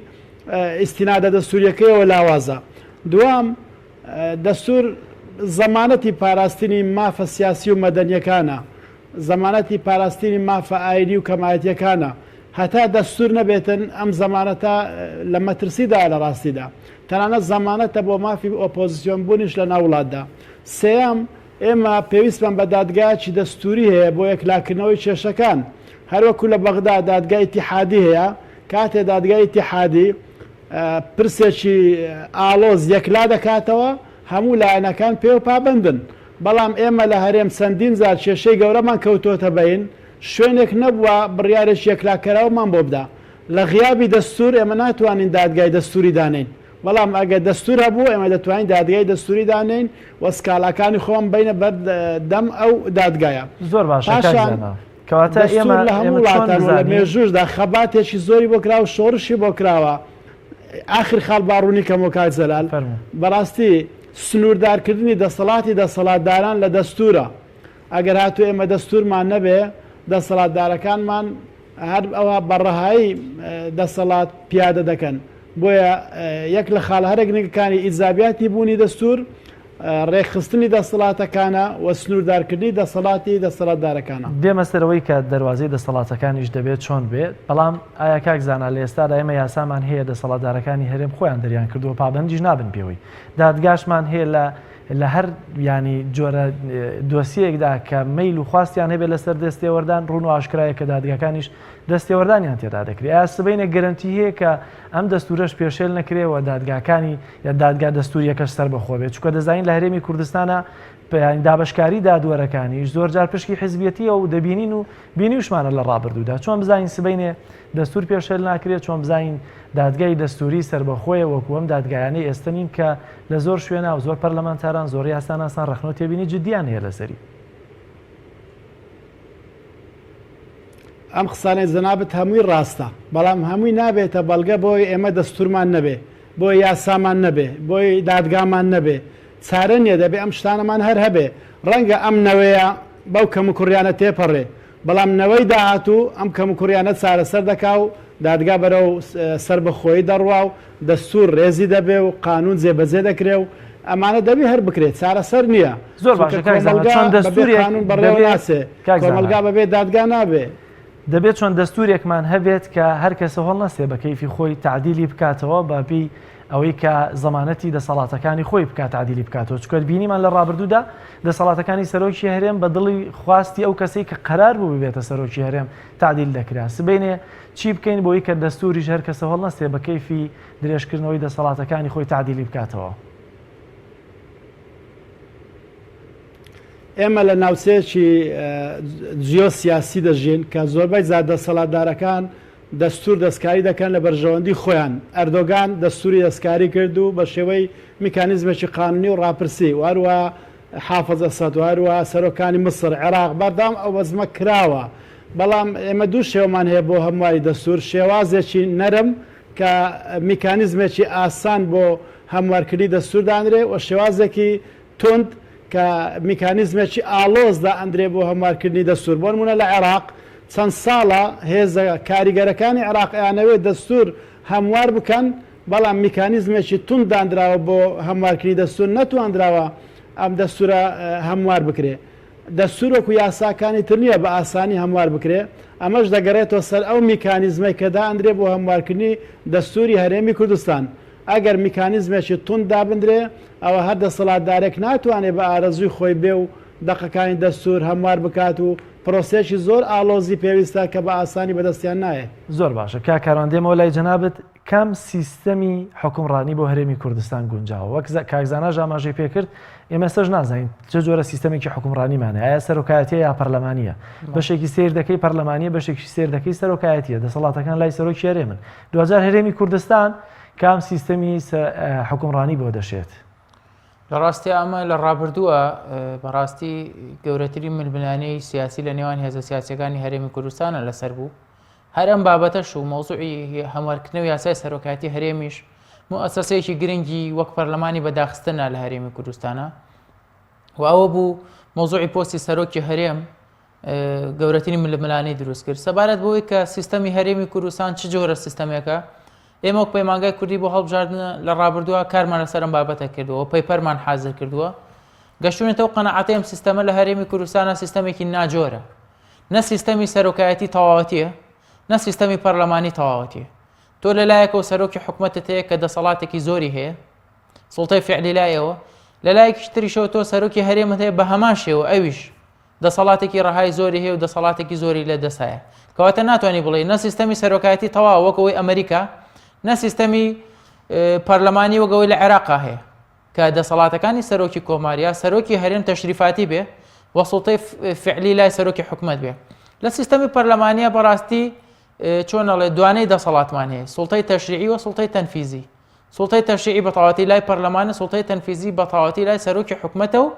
ئیستینادە دەستوریەکەیەوە لاوازە دوام دەستور زەمانەتی پاراستنی مافە سیاسی و مەدەنیەکانە، زەمانەتی پاراستنی مافە ئاینی و کەمایەتیەکانە، هەتا دەستور نەبێتن ئەم زەمانەتە لە مەترسیدایە لە ڕاستیدا، تەنانەت زەمانەتە بۆ مافی ئۆپۆزسیۆن بوونیش لە ناو وڵاتدا. سێیەم، ئێمە پێویستمان بە دادگایەکی دەستوری هەیە بۆ یەکلاکردنەوەی کێشەکان، هەروەکو لە بەغدا دادگای ئیتیحادی هەیە، کاتێ دادگای ئیتیحادی پرسێکی ئاڵۆز یەکلا دەکاتەوە، هەموو لایەنەکان پێوە پابەندن، بەڵام ئێمە لە هەرێم چەندین جار کێشەی گەورەمان کەوتۆتە بەین، شوێنێک نەبووە بڕیارێکی یەکلاکەرەوەمان بۆ بدا. لە غیابی دەستوور ئێمە ناتوانین دادگای دەستووری دانێین، بەڵام ئەگەر دەستوور هەبوو ئێمە دەتوانین دادگای دەستووری دانێین و سکاڵاکانی خۆمان بەینە بەر دەم ئەو دادگایە. زۆر باشە کاک پاشان زانا. کەواتە دەستوور ئێمە لە هەموو ئێمە چۆن وڵاتان و لە بزانین؟ مێژووشدا خەباتێکی زۆری بۆ کراوە و شۆڕشی بۆ کراوە. ئاخر خاڵ با ڕوونی کەمەوە کاک جەلال، فەرموو. بەڕاستی سنووردارکردنی دەسەڵاتی دەسەڵاتداران لە دەستوورە. ئەگەر هاتوو ئێمە دەستوورمان نەبێ، دەسەڵاتدارەکانمان هەر ئەوها بە ڕەهایی دەسەڵات پیادە دەکەن. بۆیە یەک لە خاڵە هەرە گرنگەکانی ئیجابیاتی بوونی دەستوور، ڕێکخستنی دەسەڵاتەکانە و سنووردارکردنی دەسەڵاتی دەسەڵاتدارەکانە. دێمە سەر ئەوەی کە دەروازەی دەسەڵاتەکانیش دەبێت چۆن بێت، بەڵام ئایا کاک زانا لە ئێستادا ئێمە یاسامان هەیە دەسەڵاتدارەکانی هەرێم خۆیان دەریان کردووە پابەندیش نابن پێوەی، دادگاشمان هەیە لە لە هەر یانی جۆرە دۆسیەیەکدا کە مەیل و خواستیان هەبێت لەسەر دەستێوەردان ڕوون و ئاشکرایە کە دادگاکانیش دەستێوەردانیان تێدا دەکرێت. ئایا سبەینێ گەرەنتی هەیە کە ئەم دەستوورەش پێشێل نەکرێ و دادگاکانی یا دادگا دەستووریەکەش سەربەخۆ بێت چونکە دەزانین لە هەرێمی کوردستانە دابەشکاری دادوەرەکانیش زۆرجار پشکی حزبیەتیە و دەبینین و بینیوشمانە لە ڕابردوودا چۆن بزانین سبەینێ دەستور پێشێل ناکرێت چۆن بزانین دادگای دەستوری سەربەخۆیە وەکو ئەم دادگایانەی ئێستا نین کە لە زۆر شوێنە و زۆر پەرلەمانتاران زۆر یاساناسان ڕەخنە و تێبینی جدیان هەیە لەسەری. ئەم قسانەی جەنابت هەمووی ڕاستە بەڵام هەمووی نابێتە بەڵگە بۆی ئێمە دەستورمان نەبێ بۆ یاسامان نەبێ بۆی دادگامان نەبێ چارە نیە دەبێ ئەم شتانەمان هەر هەبێ ڕەنگە ئەم نەوەیە بەو کەموکوڕیانە تێپەڕێ بەڵام نەوەی داهاتوو ئەم کەموکوڕیانە چارەسەر دەکا و دادگا بەرەو سەربەخۆیی دەڕوا و دەستور ڕێزی دەبێ و قانون جێبەجێ دەکرێ و ئەمانە دەبێ هەر بکرێ چارەسەر نیە زۆر چونکە باشە کاک زانا کۆمەڵگا چۆن بەبێ دەستورێک قانون بەڕێوە دەبێ ناچێ کاک زانا کۆمەڵگا بەبێ دادگا نابێ. دەبێت چۆن دەستورێکمان هەبێت کە هەر کەسە هەڵنەستێ بە کەیفی خۆی تەعدیلی بکاتەوە بە پێی ئەوەی کە زەمانەتی دەسەڵاتەکانی خۆی بکات تەعدیلی بکاتەوە چونکە بینیمان لە ڕابردوودا دەسەڵاتەکانی سەرۆکی هەرێم بە دڵی خواستی ئەو کەسەی کە قەرار بوو ببێتە سەرۆکی هەرێم تەعدیل دەکرا سبەینێ چی بکەین بۆی کە دەستوریش هەر کەسە هەڵنەستێ بە کەیفی درێژکردنەوەی دەسەڵاتەکانی خۆی تەعدیلی بکاتەوە. ئێمە لە ناوچەیەکی جیۆ سیاسی دەژین کە زۆربەی جار دەسەڵاتدارەکان دەستور دەستکاری دەکەن لە بەرژەوەندی خۆیان. ئەردۆگان دەستوری دەستکاری کرد و بە شێوەی میکانیزمێکی قانونی و ڕاپرسی و هەروەها حافز ئەسەد و هەروەها سەرۆکانی میسر، عێراق بەردەوام ئەو بەزمە کراوە. بەڵام ئێمە دوو شێوەمان هەیە بۆ هەمواری دەستور، شێوازێکی نەرم کە میکانیزمێکی ئاسان بۆ هەموارکردنی دەستور دانرێ و شێوازێکی توند کە میکانیزمێکی ئاڵۆز دائەندرێ بۆ هەموارکردنی دەستور. بۆ نموونە لە عێراق چەند ساڵە هێزە کاریگەرەکانی عێراق ئەیانەوێ دەستور هەموار بکەن، بەڵام میکانیزمێکی توند داندراوە بۆ هەموارکردنی دەستور، نەتواندراوە ئەم دەستورە هەموار بکرێ. دەستور وەکو یاساکانی تر نییە بە ئاسانی هەموار بکرێ، ئەمەش دەگەرێتەوە سەر ئەو میکانیزمەی کە دائەندرێ بۆ هەموارکردنی دەستوری هەرێمی کوردستان. ئەگەر میکانیزمێکی توند دابندرێ، ئەوە هەر دەسەڵاتدارێک ناتوانێ بە ئارەزووی خۆی بێ و دەقەکانی دەستوور هەموار بکات و پرۆسەیەکی زۆر ئاڵۆزی پێویستە کە بە ئاسانی بەدەستیان نایەت. زۆر باشە کاک کاروان دێمەوە لای جەنابت کام سیستەمی حوکمڕانی بۆ هەرێمی کوردستان گونجاوە وەک کاک زاناش ئاماژەی پێکرد ئێمە ئێستاش نازانین چ جۆرە سیستەمێکی حوکمڕانیمان هەیە ئایا سەرۆکایەتیە یا پەرلەمانیە بەشێکی سیر دەکەی پەرلەمانیە بەشێکی سیر دەکەی سەرۆکایەتیە دەسەڵاتەکان لای سەرۆکی هەرێمن دواجار هەرێمی کوردستان کام سیستەمی حوکمڕانی بۆ دەشێت؟ لە ڕاستی ئەمە لە ڕابردووە بەڕاستی گەورەترین ململانێی سیاسی لە نێوان هێزە سیاسەکانی هەرێمی کوردستانە لەسەر بوو هەر ئەم بابەتەش و مەوزوعی هەموارکردنەوە یاسای سەرۆکایەتی هەرێمیش موئەسەسەیەکی گرنگی وەک پەرلەمانی بەداخستنە لە هەرێمی کوردستانە و ئەوە بوو مەوزوعی پۆستی سەرۆکی هەرێم گەورەترین ململانێی دروست کرد سەبارەت بەوەی کە سیستەمی هەرێمی کوردستان چ جۆرە سیستەمێکە ئێمە وەک پەیمانگای کوردی بۆ هەڵبژاردن لە ڕابردووە کارمان لەسەر ئەم بابەتە کردووە paper مان حازر کردووە گەشتونەتەوە قەنەعەتی ئەم سیستەمە لە هەرێمی کوردستانە سیستەمێکی ناجۆرە نە سیستەمی سەرۆکایەتی تەواوەتیە نە سیستەمی پەرلەمانی تەواوەتیە تۆ لەلایەکەوە سەرۆکی حکومەتت هەیە کە دەسەڵاتێکی زۆری هەیە سوڵتەی فعلی لایەوە لەلایەکی تریشەوە تۆ سەرۆکی هەرێمت هەیە بە هەمان شێوە ئەویش دەسەڵاتێکی ڕەهای زۆری هەیە و دەسەڵاتێکی زۆری لە دەست هەیە کەواتە ناتوانانی بڵێ نە سیستەمی سەرۆکایەتی تەواو وەک ئەوەی ئەمریکا نە سیستەمی پەرلەمانی وەک ئەوەی لە عێراقا هەیە کە دەسەڵاتەکانی سەرۆکی کۆماریا سەرۆکی هەرێم تەشریفاتی بێ و سوڵتەی فعلی لای سەرۆکی حکومت بێ لە سیستەمی پەرلەمانیە بەڕاستی چۆن ئەڵێ دوانەی دەسەڵاتمان هەیە سوڵتەی تەشریعی و سوڵتەی تەنفیزی سوڵتەی تەشریعی بەتەواوەتی لای پەرلەمانە سوڵتەی تەنفیزی بەتەواوەتی لای سەرۆکی حکومەتە و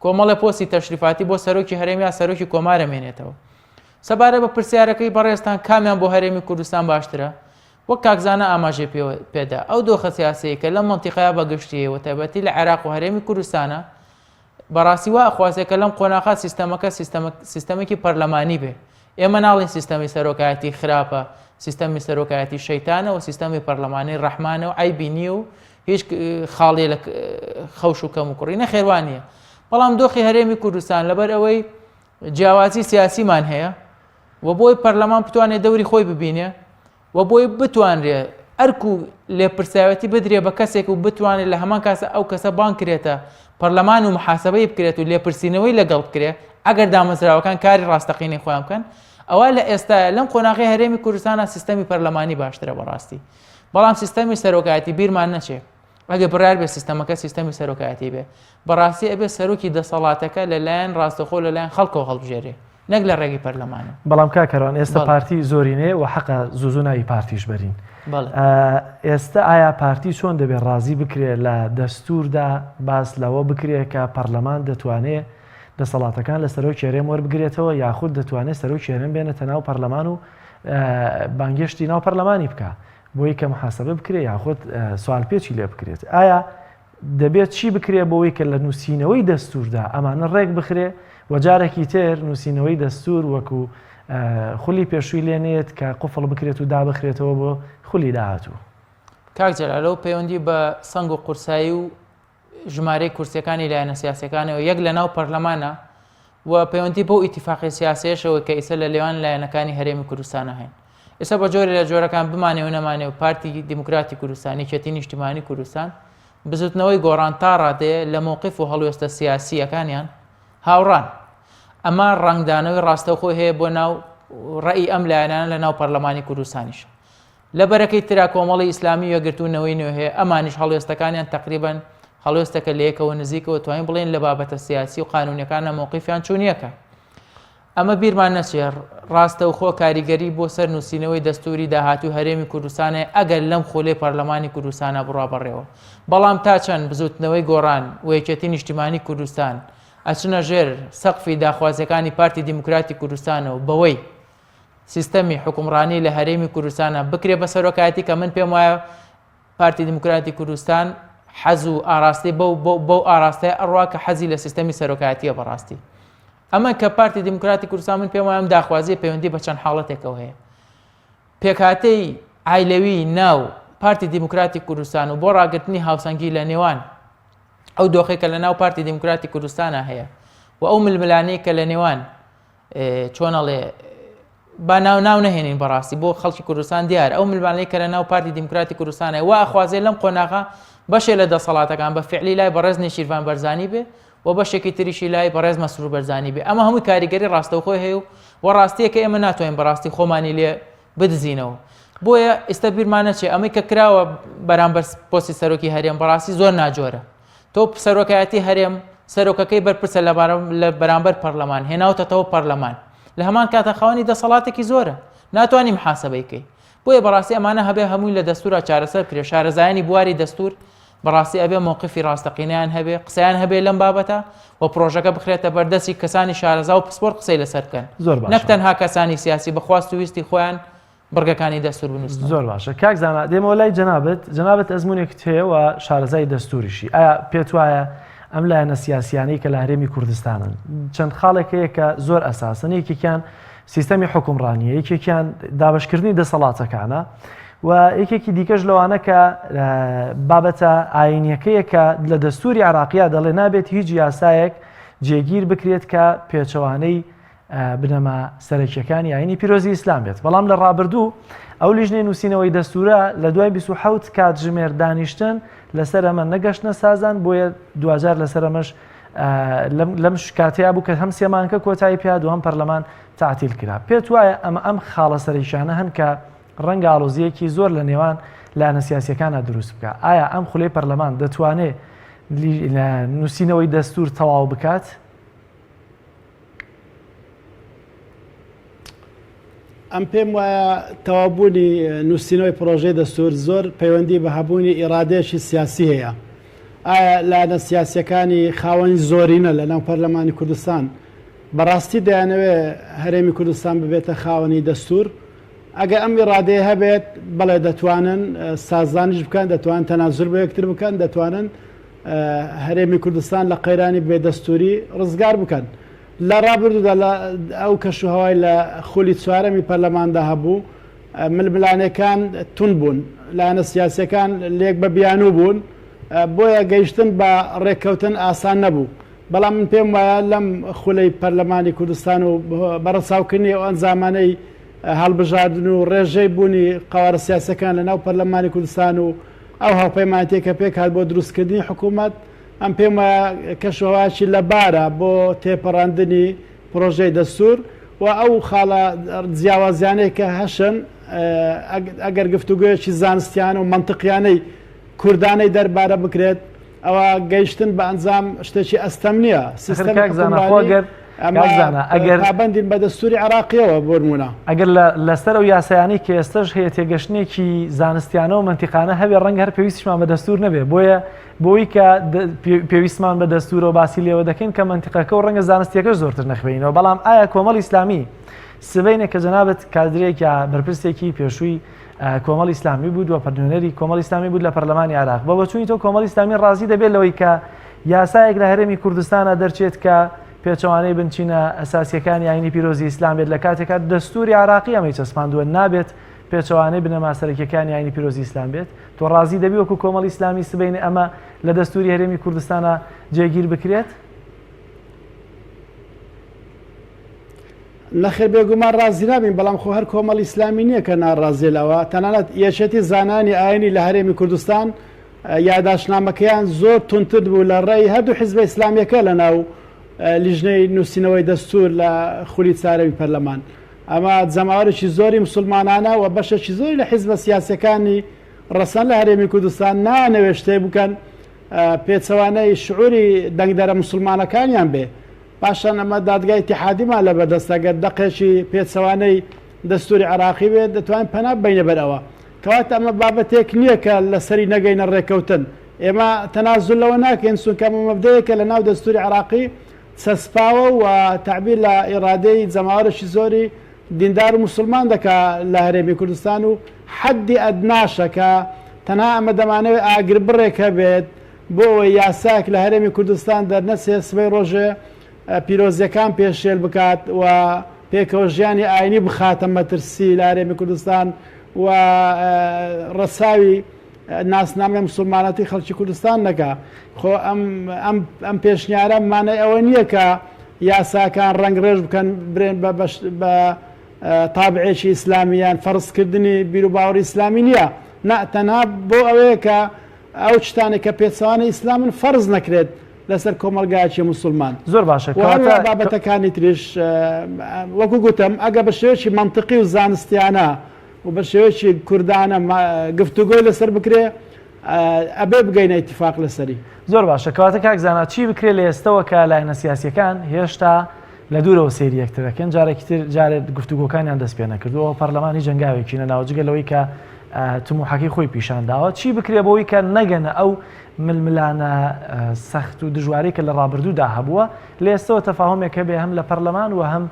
کۆمەڵێ پۆستی تەشریفاتی بۆ سەرۆکی هەرێم یا سەرۆکی کۆمار ئەمێنێتەوە. سەبارەت بە پرسیارەکەی بەڕێزتان کامیان بۆ هەرێمی کوردستان باشترە؟ وەک کاک زانا ئاماژەی پێدا ئەو دۆخە سیاسیەی کە لەم مەنتیقەیە بە گشتیی و تایبەتی لە عێراق و هەرێمی کوردستانە بەڕاستی وا ئەخوازێ کە لەم قۆناخە سیستەمەکە سیستەمێکی پەرلەمانی بێ ئێمە ناڵین سیستەمی سەرۆکایەتی خراپە، سیستەمی سەرۆکایەتی شەیتانە و سیستەمی پەرلەمانی ڕەحمانە و عەیبی نییە و هیچ خاڵیە لە خەوش و کەم و کوڕی نەخێر وا نییە. بەڵام دۆخی هەرێمی کوردستان لەبەر ئەوەی جیاوازی سیاسیمان هەیە و بۆی پەرلەمان بتوانێت دەوری خۆی ببینێ و بۆی بتوانرێ ئەرک و لێپرسراوێتی بدرێ بە کەسێک و بتوانێت لە هەمان کاسە ئەو کەسە بانگ کرێتە پەرلەمان و محاسبەی بکرێت و لێپرسینەوەی لەگەڵ بکرێ ئەگەر دامەزراوەکان کاری ڕاستەقینەی خۆیان بکەن ئەوە لە ئێستا لەم قۆناغی هەرێمی کوردستانە سیستەمی پەرلەمانی باشترە بەڕاستی بەڵام سیستەمی سەرۆکایەتی بیرمان نەچێ ئەگەر بڕیار بێ سیستەمەکە سیستەمی سەرۆکایەتی بێ بەڕاستی ئەبێ سەرۆکی دەسەڵاتەکە لەلایەن ڕاستەخۆ لەلایەن خەڵکەوە هەڵبژێرێ نەک لە ڕێگەی پەرلەمانەوە. بەڵام کاک کاروان ئێستا پارتی زۆرینەیە و حەقە زوو زوو ناوی پارتیش بەرین. ئێستا ئایا پارتی چۆن دەبێ ڕازی بکرێ لە دەستووردا باس لەوە بکرێ کە پەرلەمان دەتوانێ دەسەڵاتەکان لە سەرۆکی هەرێم وەربگرێتەوە یاخود دەتوانێ سەرۆکی هەرێم بێنێتە ناو پەرلەمان و بانگێشتی ناو پەرلەمانی بکا بۆی کە محاسبە بکرێ یاخود سوال پێچی لێ بکرێت ئایا دەبێت چی بکرێ بۆی کە لە نووسینەوەی دەستوردا ئەمانە ڕێک بخرێ و جارێکی تر نووسینەوەی دەستور وەکو خولی پێشووی لێنێت کە قفڵ بکرێت و دابخرێتەوە بۆ خولی داهاتوو. کاک جەلال پەیوەندی بە سەنگ و قورسایی و ژمارەی کورسیەکانی لایەنە سیاسیەکانەوە یەک لە ناو پەرلەمانە و پەیوەندی بەو ئیتیفاقی سیاسیەشەوە کە ئیسە لە لێوان لایەنەکانی هەرێمی کوردستانە هەین. ئێستا بە جۆرێ لە جۆرەکان بمانێ و نەمانێ و پارتی دیموکراتی کوردستان، یەکێتی نیشتیمانی کوردستان، بزوتنەوەی گۆڕان تا ڕادەیە لە مەوقیف و هەڵوێستە سیاسییەکانیان هاوڕان. ئەمە ڕەنگدانەوەی ڕاستەوخۆی هەیە بۆ ناو ڕەئی ئەم لایەنانە لە ناو پەرلەمانی کوردستانیش. لە بەرەکەی ترا کۆمەڵی ئیسلامی و یەکگرتوو نەوەی نوێ هەیە، ئەمانیش هەڵوێستەکانیان تەقریبەن هەڵوێستەکە لە یەکەوە نزیکەوە توانین بڵێین لە بابەتە سیاسی و قانونیەکانە مەوقیفیان چوونیەکە. ئەمە بیرمان نەچێ ڕاستەوخۆ کاریگەری بۆ سەر نووسینەوەی دەستووری داهاتووی هەرێمی کوردستان هەیە ئەگەر لەم خولەی پەرلەمانی کوردستانا بڕوا بەڕێوە. بەڵام تا چەند بزووتنەوەی گۆڕان و یەکێتی نیشتیمانی کوردستان ئەچنە ژێر سەقفی داخوازیەکانی پارتی دیموکراتی کوردستانەوە بەوەی سیستەمی حوکمڕانی لە هەرێمی کوردستانا بکرێ بە سەرۆکایەتی کە من پێم وایە پارتی دیموکراتی کوردستان حەز و ئاراستەی بەو بەو ئاراستەیە ئەڕوا کە حەزی لە سیستەمی سەرۆکایەتیە بەڕاستی ئەمە کە پارتی دیموکراتی کوردستان من پێم وایە ئەم داخوازیە پەیوەندی بە چەند حاڵەتێکەوە هەیە پێکهاتەی عایلەوی ناو پارتی دیموکراتی کوردستان و بۆ ڕاگرتنی هاوسەنگی لە نێوان ئەو دۆخێک کە لە ناو پارتی دیموکراتی کوردستانە هەیە و ئەو ململانەی کە لە نێوان چۆن ئەڵێ با ناو ناو نەهێنین بەڕاستی بۆ خەڵکی کوردستان دیار ئەو ململانێی کە لە ناو پارتی دیموکراتی کوردستانە وا ئەخوازێ لەم قۆناغە بەشێ لە دەسەڵاتەکان بە فعلی لای بەڕێز نێچیرڤان بەرزانی بێ و بەشێکی تریشی لای بەڕێز مەسرور بەرزانی بێ ئەمە هەمووی کاریگەری ڕاستەوخۆی هەیە و و ڕاستیەکە ئێمە ناتوانین بەڕاستی خۆمانی لێ بدزینەوە بۆیە ئێستا بیرمان نەچێ ئەمەی کە کراوە بەرامبەر پۆستی سەرۆکی هەرێم بەڕاستی زۆر ناجۆرە تۆ سەرۆکایەتی هەرێم سەرۆکەکەی بەرپرسە لە بەرامبەر پەرلەمان هێناوتەتەوە پەرلەمان لە هەمان کاتە خاوەنی دەسەڵاتێکی زۆرە ناتوانانی محاسبەی کەی بۆیە بەڕاستی ئەمانە هەبێ هەمووی لە دەستورا چارەسەر بکرێ شارەزایانی بواری دەستور بەڕاستی ئەبێ مەوقفی ڕاستەقینەیان هەبێ قسەیان هەبێ لەم بابەتە و پرۆژەکە بخرێتە بەردەستی کەسانی شارەزا و پسپۆر قسەی لەسەر بکەن زۆر باشە نەک تەنها کەسانی سیاسی بە خواست و ویستی خۆیان بڕگەکانی دەستور بنووسنەوە. زۆر باشە کاک زانا دێمەوە لای جەنابت جەنابت ئەزمونێکت هەیە و شارەزای دەستوریشی ئایا پێت وایە ئەم لایەنە سیاسیانەی کە لە هەرێمی کوردستانن چەند خاڵێک هەیە کە زۆر ئەساسن یەکێکیان سیستەمی حکومڕانیە یەکێکیان دابشکردنی دەسەڵاتەکانە و یەکێکی دیکەش لەوانە کە بابەتە ئاینیەکەیە کە لە دەستوری عراقییا دەڵێ نابێت هیچ یاسایەک جێگیر بکرێت کە پێچەوانەی بنەما سەرەکیەکانی ئاینی پیرۆزی ئیسلام بێت بەڵام لە ڕابردوو ئەو لیژنەی نووسینەوەی دەستورە لە دوای 27 کاتژمێر دانیشتن لەسەر ئەمە نەگەشتنە سازان بۆیە دواجار لەسەر ئەمەش لەم شکاتەیە بوو کە هەم سێمانکە کۆتایی پیا دوام پەرلەمان تعتیل کرا پێت وایە ئەمە ئەم خاڵە سەرەکیانە هەن کە ڕەنگە ئاڵۆزییەکی زۆر لە نێوان لایەنە سیاسییەکانە دروست بکە ئایا ئەم خولەی پەرلەمان دەتوانێت نووسینەوەی دەستور تەواو بکات؟ ئەم پێم وایە تەواوبوونی نووسینەوەی پرۆژەی دەستور زۆر پەیوەندی بە هەبوونی ئیرادەیەکی سیاسی هەیە. ئایا لایەنە سیاسیەکانی خاوەنی زۆرینە لە ناو پەرلەمانی کوردستان بەڕاستی دەیانەوێ هەرێمی کوردستان ببێتە خاوەنی دەستور؟ ئەگەر ئەم ئیرادەیە هەبێت بەڵێ دەتوانن سازانیش بکەن، دەتوانن تەنازول بۆ یەکتر بکەن، دەتوانن هەرێمی کوردستان لە قەیرانی بێ دەستوری ڕزگار بکەن. لە ڕابردوودا لە ئەو کەشوهەوای لە خولی چوارەمی پەرلەماندا هەبوو، ململانێکان توند بوون، لایەنە سیاسییەکان لێک بە بیانوو بوون، بۆیە گەیشتن بە ڕێککەوتن ئاسان نەبوو. بەڵام من پێم وایە لەم خولەی پەرلەمانی کوردستان و بە ڕەچاوکردنی ئەو ئەنجامانەی هەڵبژاردن و ڕێژەی بوونی قەوارە سیاسییەکان لە ناو پەرلەمانی کوردستان و ئەو هاوپەیمانێتیە کە پێکهات بۆ دروستکردنی حکوومەت، ئەم پێم وایە کەشوهەوایەکی لەبارە بۆ تێپەڕاندنی پرۆژەی دەستوور و ئەو خاڵە جیاوازیانەی کە هەشن ئەگەر گفتوگۆیەکی زانستیانە و مەنتقیانەی کوردانەی دەربارە بکرێت ئەوە گەیشتن بە ئەنجام شتێکی ئەستەم نییە. سیستەمی حوکمڕانی ئەمە ئەگەر پابەندین بە دەستووری عێراقییەوە بۆ نموونە. ئەگەر لەسەر ئەو یاسایانەی کە ئێستەش هەیە تێگەشتنێکی زانستیانە و مەنتیقانە هەبێ ڕەنگە هەر پێویستیشمان بە دەستوور نەبێ بۆیە بۆی کە پێویستمان بە دەستوورەوە باسی لێوە دەکەین کە مەنتیقەکە و ڕەنگە زانستیەکەش زۆرتر نەخوێنەوە بەڵام ئایا کۆمەڵی ئیسلامی سبەینێ کە جەنابت کادرێک یا بەرپرسێکی پێشووی کۆمەڵی ئیسلامی بوو و پەرنوێنەری کۆمەڵی ئیسلامی بوو لە پەرلەمانی عێراق بە بۆچوونی تۆ کۆمەڵی ئیسلامی ڕازی دەبێت لەوەی کە یاسایەک لە هەرێمی کوردستانە دەرچێت کە پێچەوانەی بنچینە ئەساسیەکانی ئاینی پیرۆزی ئیسلام بێت لە کاتێکا دەستوری عراقی ئەمەی چەسپاندووە نابێت پێچەوانەی بنەما سەرەکیەکانی ئاینی پیرۆزی ئیسلام بێت تۆ ڕازی دەبی وەکو کۆمەڵی ئیسلامی سبەینێ ئەمە لە دەستوری هەرێمی کوردستانە جێگیر بکرێت؟ نەخێر بێگومان ڕازی نابین، بەڵام خۆ هەر کۆمەڵی ئیسلامی نییە کە ناڕازیە لەوە، تەنانەت یەکێتی زانایانی ئاینی لە هەرێمی کوردستان یاداشتنامەکەیان زۆر توندتر بوو لە ڕێی هەردوو حیزبە ئیسلامیەکە لە ناو لیژنەی نووسینەوەی دەستور لە خولی چارەمی پەرلەمان. ئەمە جەماوەرێکی زۆری مسوڵمانانە و بەشێکی زۆری لە حیزبە سیاسیەکانی ڕەسەن لە هەرێمی کوردستان نایانەوێت شتێک بکەن پێچەوانەی شعوری دەنگدەرە مسوڵمانەکانیان بێ. پاشان ئەمە دادگای ئیتیحادیمان لەبەردەستە گەر دەقێکی پێچەوانەی دەستوری عێراقی بێت دەتوانین پەنا ببەینە بەر ئەوە. کەواتە ئەمە بابەتێک نییە کە لەسەری نەگەینە ڕێککەوتن. ئێمە تەنازول لەوە ناکەین چونکە ئەمە مەبدەیەکە لەناو دەستوری عێراقی چەسپاوە و تەعبیر لە ئیرادەی جەماوەرێکی زۆری دیندار و موسڵمان دەکا لە هەرێمی کوردستان و حەدی ئەدناشە کە تەنها ئەمە دەمانەوێت ئاگربڕێک هەبێت بۆ ئەوەی یاسایەک لە هەرێمی کوردستان دەرنەچێت سبەی ڕۆژێ پیرۆزیەکان پێشێل بکات و پێکەوە ژیانی ئاینی بخاتە مەترسی لە هەرێمی کوردستان و ڕەچاوی ناسنامەی مسلمانەتی خەڵکی کوردستان نەکا. خۆ ئەم ئەم ئەم پێشنیارە مانای ئەوە نییە کە یاساکان ڕەنگ ڕێژ بکەن برێن بە بە تابعێکی ئیسلامی یان فەرزکردنی بیروباوەڕی ئیسلامی نییە نا تەنها بۆ ئەوەیە کە ئەو شتانەی کە پێچەوانەی ئیسلامن فەرز نەکرێت لەسەر کۆمەڵگایەکی موسڵمان. زۆر باشە وە هەروەها کەواتە. بابەتەکانی تریش وەکو گوتم ئەگەر بە شێوەیەکی مەنتقی و زانستیانە و بە شێوەیەکی کوردانە گفتوگۆی لەسەر بکرێ ئەبێ بگەینە ئیتیفاق لەسەری. زۆر باشە کەواتە کاک زانا چی بکرێ لە ئێستەوە کە لایەنە سیاسیەکان هێشتا لە دوورەوە سەیری یەکتر دەکەن جارێکی تر جارێ گفتوگۆکانیان دەست پێ نەکردووە پەرلەمانی جەنگاوێکی نەناوە جگە لەوەی کە تموحەکەی خۆی پیشان داوە چی بکرێ بۆی کە نەگەنە ئەو ململانە سەخت و دژواری کە لە ڕابردوودا هەبووە لە ئێستەوە تەفاهمێک هەبێ هەم لە پەرلەمان و هەم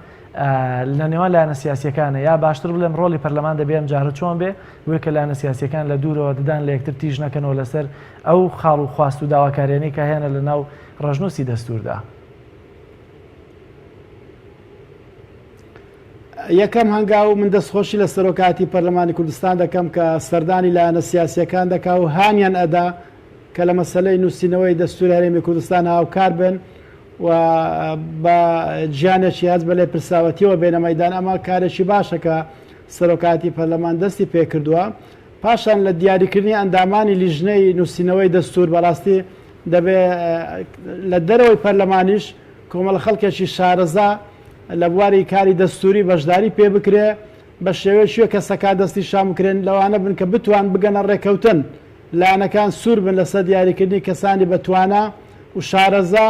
لە نێوان لایەنە سیاسیەکانە یا باشتر بڵێم ڕۆڵی پەرلەمان دەبێ ئەم جارە چۆن بێ بۆیە کە لایەنە سیاسیەکان لە دوورەوە ددان لە یەکتر تیژ نەکەنەوە لەسەر ئەو خاڵ و خواست و داواکاریانەی کە هەیانە لە ناو ڕەشنووسی دەستووردا. یەکەم هەنگاو من دەستخۆشی لە سەرۆکایەتی پەرلەمانی کوردستان دەکەم کە سەردانی لایەنە سیاسیەکان دەکا و هانیان ئەدا کە لە مەسەلەی نووسینەوەی دەستوری هەرێمی کوردستان هاوکار بن و بە گیانێکی هەست بە لێپرسراوەتیەوە بێنە مەیدان ئەمە کارێکی باشە کە سەرۆکایەتی پەرلەمان دەستی پێکردووە پاشان لە دیاریکردنی ئەندامانی لیژنەی نووسینەوەی دەستور بەڕاستی دەبێ لە دەرەوەی پەرلەمانیش کۆمەڵە خەڵکێکی شارەزا لە بواری کاری دەستوری بەشداری پێ بکرێ بە شێوەیەکی کەسەکان دەستنیشان بکرێن لەوانە بن کە بتوان بگەنە ڕێکەوتن لایەنەکان سوور بن لەسەر دیاریکردنی کەسانی بەتوانا و شارەزا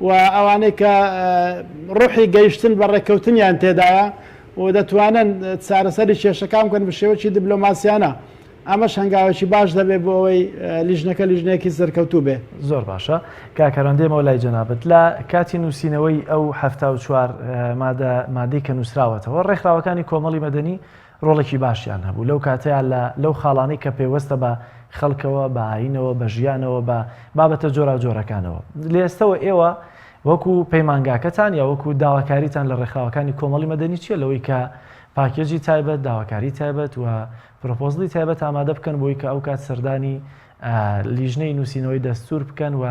و ئەوانەی کە ڕۆحی گەیشتن بە ڕێککەوتنیان تێدایە و دەتوانن چارەسەری کێشەکان بکەن بە شێوەیەکی دیبلۆماسیانە. ئەمەش هەنگاوێکی باش دەبێت بۆ ئەوەی لیژنەکە لیژنەیەکی سەرکەوتوو بێ. زۆر باشە کاک هەروەند دێمەوە لای جەنابت لە کاتی نووسینەوەی ئەو 74 مادە مادەی کە نووسراوەتەوە ڕێکخراوەکانی کۆمەڵی مەدەنی ڕۆڵێکی باشیان هەبوو لەو کاتەیا لە لەو خاڵانەی کە پەیوەستە بە خەڵکەوە، بە ئایینەوە، بە ژیانەوە، بە بابەتە جۆراوجۆرەکانەوە. لە ئێستەوە ئێوە وەکو پەیمانگاکەتان یا وەکو داواکاریتان لە ڕێکخراوەکانی کۆمەڵی مەدەنی چییە لەوەی کە پاکێجی تایبەت، داواکاری تایبەت و پرۆپۆزڵی تایبەت ئامادە بکەن بۆی کە ئەو کات سەردانی لیژنەی نووسینەوەی دەستوور بکەن و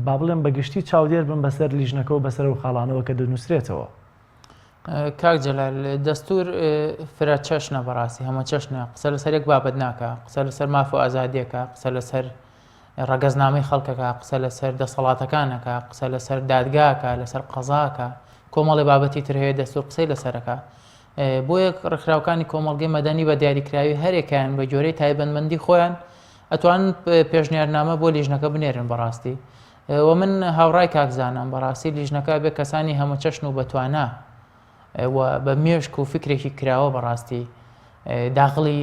با بڵێم بە گشتی چاودێر بن بەسەر لیژنەکە و بەسەر ئەو خاڵانەوە کە دەنووسرێتەوە. کاک جەلال دەستور فرە چەشنە بەڕاستی هەمە چەشنە قسە لەسەر یەک بابەت ناکە قسە لەسەر ماف و ئازادیەکە قسە لەسەر ڕەگەزنامەی خەڵکەکە قسە لەسەر دەسەڵاتەکانەکە قسە لەسەر دادگاکە لەسەر قەزاکە کۆمەڵی بابەتی تر هەیە دەستور قسەی لەسەرەکە بۆیە ڕێکخراوەکانی کۆمەڵگەی مەدەنی بە دیاریکراوی هەرێکیان بە جۆرەی تایبەتمەندی خۆیان ئەتوان پێشنیارنامە بۆ لیژنەکە بنێرن بەڕاستی وە من هاوڕای کاک زانام بەڕاستی لیژنەکە بێ کەسانی هەمەچەشن و بەتوانا و بە مێشک و فکرێکی کراوە بەڕاستی داخڵی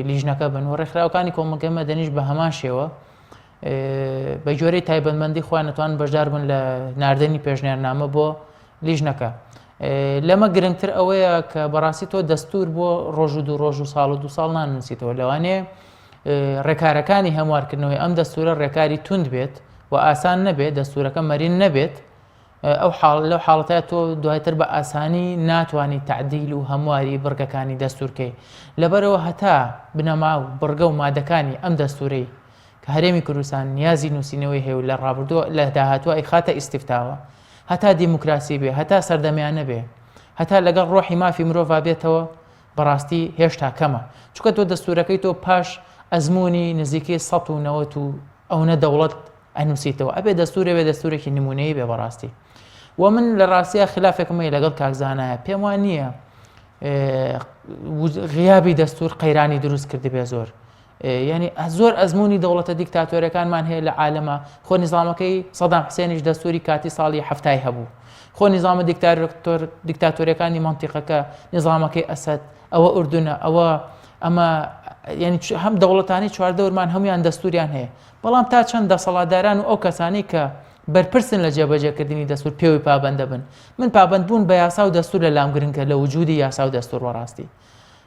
لیژنەکە بن و ڕێکخراوەکانی کۆمەڵگەی مەدەنیش بە هەمان شێوە بە جۆرەی تایبەتمەندی خۆیان نەتوان بەشدار بن لە ناردنی پێشنیارنامە بۆ لیژنەکە لەمە گرنگتر ئەوەیە کە بەڕاستی تۆ دەستور بۆ ڕۆژ و دوو ڕۆژ و ساڵ و دو ساڵ نانووسیتەوە لەوانەیە ڕێکارەکانی هەموارکردنەوەی ئەم دەستورە ڕێکاری توند بێت و ئاسان نەبێت دەستورەکە مەرین نەبێت ئەو حاڵ لەو حاڵەتە تۆ دوایتر بە ئاسانی ناتوانانی تعدیل و هەمواری بڕگەکانی دەستورکەی لەبەرەوە هەتا بنەما و بڕگە و مادەکانی ئەم دەستورەی کە هەرێمی کوردستان نیازی نووسینەوەی هەیە و لە ڕابردووە لە داهاتووە ئەیخاتە ئیستیفتاوە هەتا دیموکراسی بێ هەتا سەردەمیانە بێ. هەتا لەگەڵ ڕۆحی مافی مرۆڤا بێتەوە بەڕاستی هێشتا کەمە چونکە تۆ دەستورەکەی تۆ پاش ئەزموونی نزیکەی 190 و ئەونە دەوڵەت ئەنووسیتەوە ئەبێ دەستورێ بێ دەستورێکی نمونەیی بێ بەڕاستی و من لە ڕاستیا خلافێکم هەیە لەگەڵ کاک زانایە پێم وان نییە غیابی دەستور قەیرانی دروست کردبێ زۆر یعنی زۆر ئەزمموی دەوڵەتە دیکتاتۆرەکانمان هەیە لە عالەمە خۆ نیزامەکەی سەدام حسێنیش دەستوری کاتی ساڵی هەفتای هەبوو خۆ نیزامە دیکتاتۆرەکانی منتیقەکە نیزامەکەی ئەسەد ئەوە ئوردونە ئەوە ئەمە یعنی هەم دەوڵەتانی چواردەورمان هەمویان دەستوریان هەیە بەڵام تا چەند دەسەڵاتداران و ئەو کەسانی کە بەرپرسن لە جێبەجێکردنی دەستور پێوەی پابەندە بن من پابەندبوون بە یاسا و دەستور لە لام گرنگە لە وجودی یاسا و دەستور بەڕاستی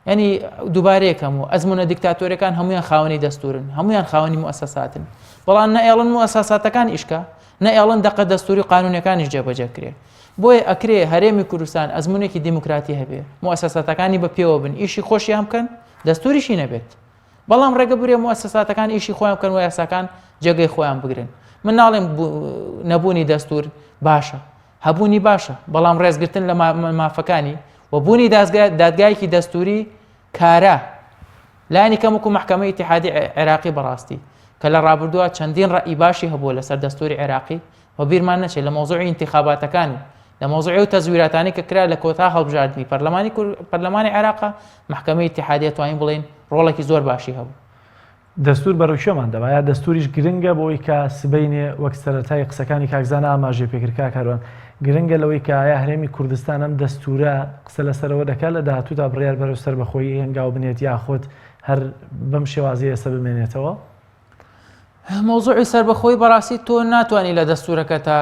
ینی دووبارەیەکەم و ئەزمونە دیکتاتۆرەکان هەمویان خاوەنی دەستورن هەمویان خاوەنی موسەساتن بەڵام نەئێڵن موسەساتەکان ئیشکە نەئێڵن دەقە دەستوری قانونەکانیش جێبەجێ کرێ بۆیە ئەکرێ هەرێمی کوردستان ئەزمونێکی دیموکراتی هەبێ موسەساتەکانی بە پێوە بن ئیشی خۆشیان بکەن دەستوریشی نەبێت بەڵام ڕێگە برێ موسەساتەکان ئیشی خۆیان بکەن و یاساکان جێگەی خۆیان بگرن من ناڵێم نەبوونی دەستور باشە هەبوونی باشە بەڵام ڕێزگرتن لە مافەکانی و بوونی دادگایەکی دەستوری کارا لانی کەم وەکو محکمە ئیتحادی عێراقی بەڕاستی کە لە ڕابردووە چەندین ڕەئی باشی هەبووە لەسەر دەستوری عێراقی و بیرمان نەچێت لە مەوزوعی ئینتیخاباتەکان و لە مەوزوعی و تەزویراتانی کە کرا لە کۆتا هەڵبژاردنی پەرلەمانی پەرلەمانی عێراقا محکمە ئیتحادیە توانین بڵێین ڕۆڵێکی زۆر باشی هەبوو. دەستور بەرەو کوێمان دەبا؟ یا دەستوریش گرنگە بۆ ئەوەی کە سبەینێ وەک سەرەتای قسەکانی کاک زانا ئاماژەی پێکرد کاک هەروان گرنگە لەوەی کە ئایا هەرێمی کوردستان ئەم دەستورە قسە لەسەرەوە دەکات لە داهاتوودا بڕیار بەرەو سەربەخۆیی هەنگاو بنێت یاخود هەر بەم شێوازەی ئێستا بمێنێتەوە؟ مەوزوعی سەربەخۆی بەڕاستی تۆ ناتوانانی لە دەستورەکەتا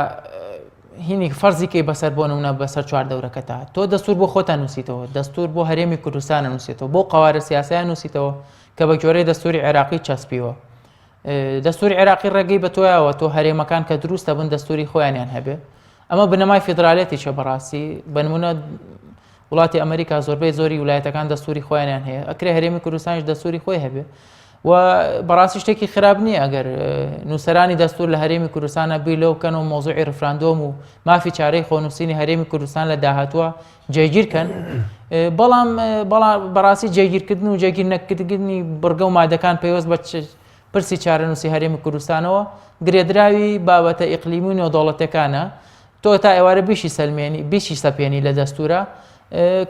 هینی فەرزی کەی بەسەر بۆ نمونە بەسەر چوار دەورەکەتا تۆ دەستور بۆ خۆتان نووسیتەوە دەستور بۆ هەرێمی کوردستان نووسیتەوە بۆ قوارە سیاسیان نووسیتەوە کە بە گوێرەی دەستوری عێراقی چەسپیوە دەستوری عێراقی ڕێگەی بە تۆیاوە تۆ هەرێمەکان کە دروستە بن دەستوری خۆیانیان هەبێ ئەمە بنەمای فیدرالێتیشە بەڕاستی بنمونە وڵاتی ئەمریکا زۆربەی زۆری ولایەتەکان دەستوری خۆیانیان هەیە ئەکرێ هەرێمی کوردستانیش دەستوری خۆی هەبێ و بەڕاستی شتێکی خراپ نییە ئەگەر نووسەرانی دەستور لە هەرێمی کوردستانە بیر لەو بکەن و مۆزوعی ڕفراندۆم و مافی چارەی خۆنووسینی هەرێمی کوردستان لە داهاتووە جێگیر کەن بەڵام بەڵام بەڕاستی جێگیرکردن و جێگیر نەکردنی بڕگە و مادەکان پەیوەست بە پرسی چارەنووسی هەرێمی کوردستانەوە گرێدراوی بابەتە ئیقلیمی و نێودەوڵەتەکانە تۆ تا ئێوارە بیشی سەلمێنی بیشی سەپێنی لە دەستورە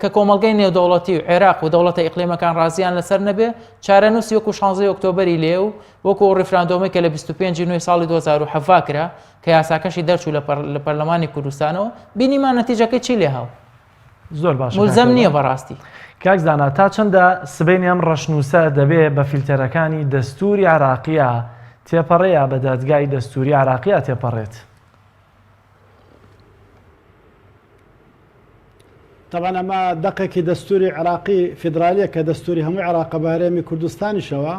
کە کۆمەڵگەی نێودەوڵەتی و عێراق و دەوڵەتە ئیقلیمەکان ڕازیان لەسەر نەبێ چارەنووسی وەکو 16 ئۆکتۆبەری لێ و وەکو ئەو ڕیفراندۆمەی کە لە 25 نوێی ساڵی 2017 کرا کە یاساکەشی دەرچوو لە پەرلەمانی کوردستانەوە بینیمان نەتیجەکەی چی لێ هاو زۆر باش ملزەم نییە بەڕاستی. کاک زانا تا چەندە سبەینێ ئەم ڕەشنووسە دەبێ بە فیلتەرەکانی دەستووری عێراقییا تێپەڕێ یا بە دادگای دەستووری عێراقییا تێپەڕێت؟ تەبعەن ئەمە دەقێکی دەستوری عێراقی فیدرالیە کە دەستوری هەموو عێراقە بە هەرێمی کوردستانیشەوە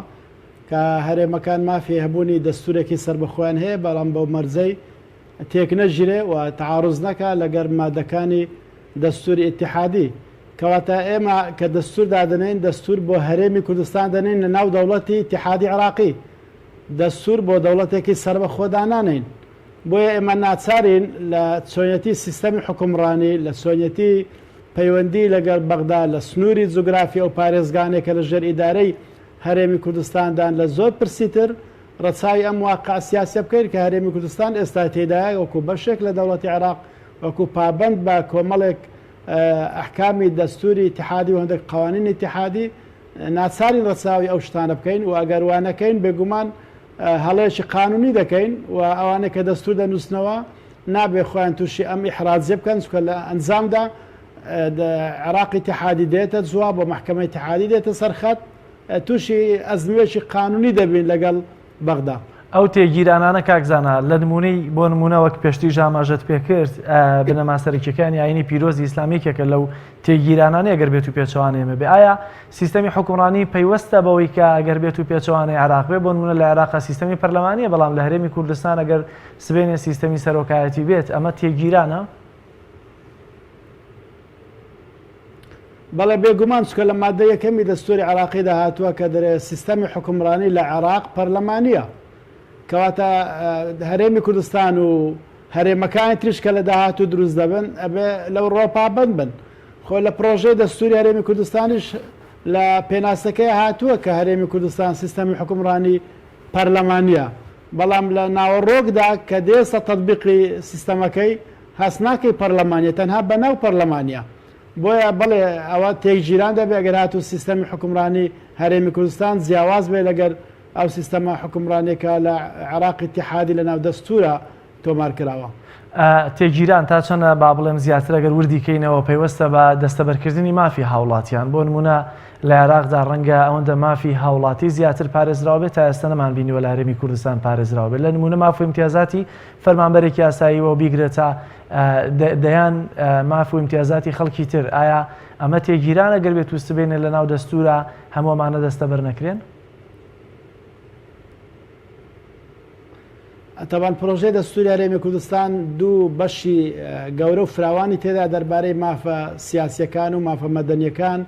کە هەرێمەکان مافی هەبوونی دەستورێکی سەربەخۆیان هەیە بەڵام بەو مەرجەی تێک نەژیرێ و تەعاروز نەکا لەگەر مادەکانی دەستوری ئیتیحادی کەواتە ئێمە کە دەستور دادەنێین دەستور بۆ هەرێمی کوردستان دەنێین لە ناو دەوڵەتی ئیتیحادی عێراقی دەستور بۆ دەوڵەتێکی سەربەخۆ دانانێین بۆیە ئێمە ناچارین لە چۆنیەتی سیستەمی حوکمڕانی، لە چۆنیەتی پەیوەندی لەگەڵ بەغدا، لە سنووری جوگرافی ئەو پارێزگانەی کە لە ژێر ئیدارەی هەرێمی کوردستاندان، لە زۆر پرسی تر ڕەچاوی ئەم واقعە سیاسیە بکەین کە هەرێمی کوردستان ئێستا تێیدایە وەکو بەشێک لە دەوڵەتی عێراق، وەکو پابەند بە کۆمەڵێک ئەحکامی دەستووری ئیتیحادی و هەندێک قەوانینی ئیتیحادی، ناچارین ڕەچاوی ئەو شتانە بکەین و ئەگەر وا نەکەین بێگومان هەڵەیەکی قانونی دەکەین و ئەوانەی کە دەستور دەنووسنەوە نابێ خۆیان تووشی ئەم ئیحراجیە بکەن چونکە لە ئەنجامدا عێراق ئیتیحادی دێتە جواب و مەحکەمە ئیتیحادی دێتە سەر خەت تووشی ئەزموویەکی قانونی دەبین لەگەڵ بەغدا. ئەو تێگیرانانە کاک زانا لە نموونەی بۆ نموونە وەک پێشتریش ئاماژەت پێکرد بنەما سەرەکیەکانی ئاینی پیرۆزی ئیسلام یەکێکە لەو تێگیرانانەی ئەگەر بێت و پێچەوانەی ئێمە بێ ئایا سیستەمی حوکمڕانی پەیوەستە بەوەی کە ئەگەر بێت و پێچەوانەی عێراق بێ بۆ نموونە لە عێراقا سیستەمی پەرلەمانیە بەڵام لە هەرێمی کوردستان ئەگەر سبەینێ سیستەمی سەرۆکایەتی بێت ئەمە تێگیرانە؟ بەڵێ بێگومان چونکە لە مادە یەکەمی دەستوری عێراقیدا هاتووە کە دەرێ سیستەمی حوکمڕانی لە عێراق پەرلەمانیە کەواتە هەرێمی کوردستان و هەرێمەکانی تریش کە لە داهاتوو دروست دەبن ئەبێ لەو ڕۆ پابەند بن. خۆ لە پرۆژەی دەستوری هەرێمی کوردستانیش لە پێناسەکەی هاتووە کە هەرێمی کوردستان سیستەمی حوکمڕانی پەرلەمانییە، بەڵام لە ناوەڕۆکدا کە دێسە تەتبیقی سیستەمەکەی هەست ناکەی پەرلەمانییە، تەنها بە ناو پەرلەمانییە. بۆیە بەڵێ ئەوە تێکگیران دەبێت ئەگەر هاتوو سیستەمی حوکمڕانی هەرێمی کوردستان جیاواز بێت لەگەر ئەو سیستەمە حوکمڕانیە کە لە عێراقی ئیتیحادی لە ناو دەستوورا تۆمار کراوە. تێگیران تا چەنە با بڵێم زیاتر ئەگەر وردی کەینەوە پەیوەستە بە دەستەبەرکردنی مافی هاوڵاتیان بۆ نمونە لە عێراقدا ڕەنگە ئەوەندە مافی هاوڵاتی زیاتر پارێزراو بێت تا ئێستا نەمانبینیوە لە هەرێمی کوردستان پارێزراو بێت لە نمونە ماف و ئیمتیازاتی فەرمانبەرێکی ئاساییەوە بیگرە تا دەیان ماف و ئیمتیازاتی خەڵکی تر ئایا ئەمە تێگیرانە گەر بێت و سبەینێ لە ناو دەستورا هەموو ئەمانە دەستەبەر نەکرێن؟ تەبان پرۆژەی دەستوری هەرێمی کوردستان دوو بەشی گەورە و فراوانی تێدا دەربارەی مافە سیاسیەکان و مافە مەدەنیەکان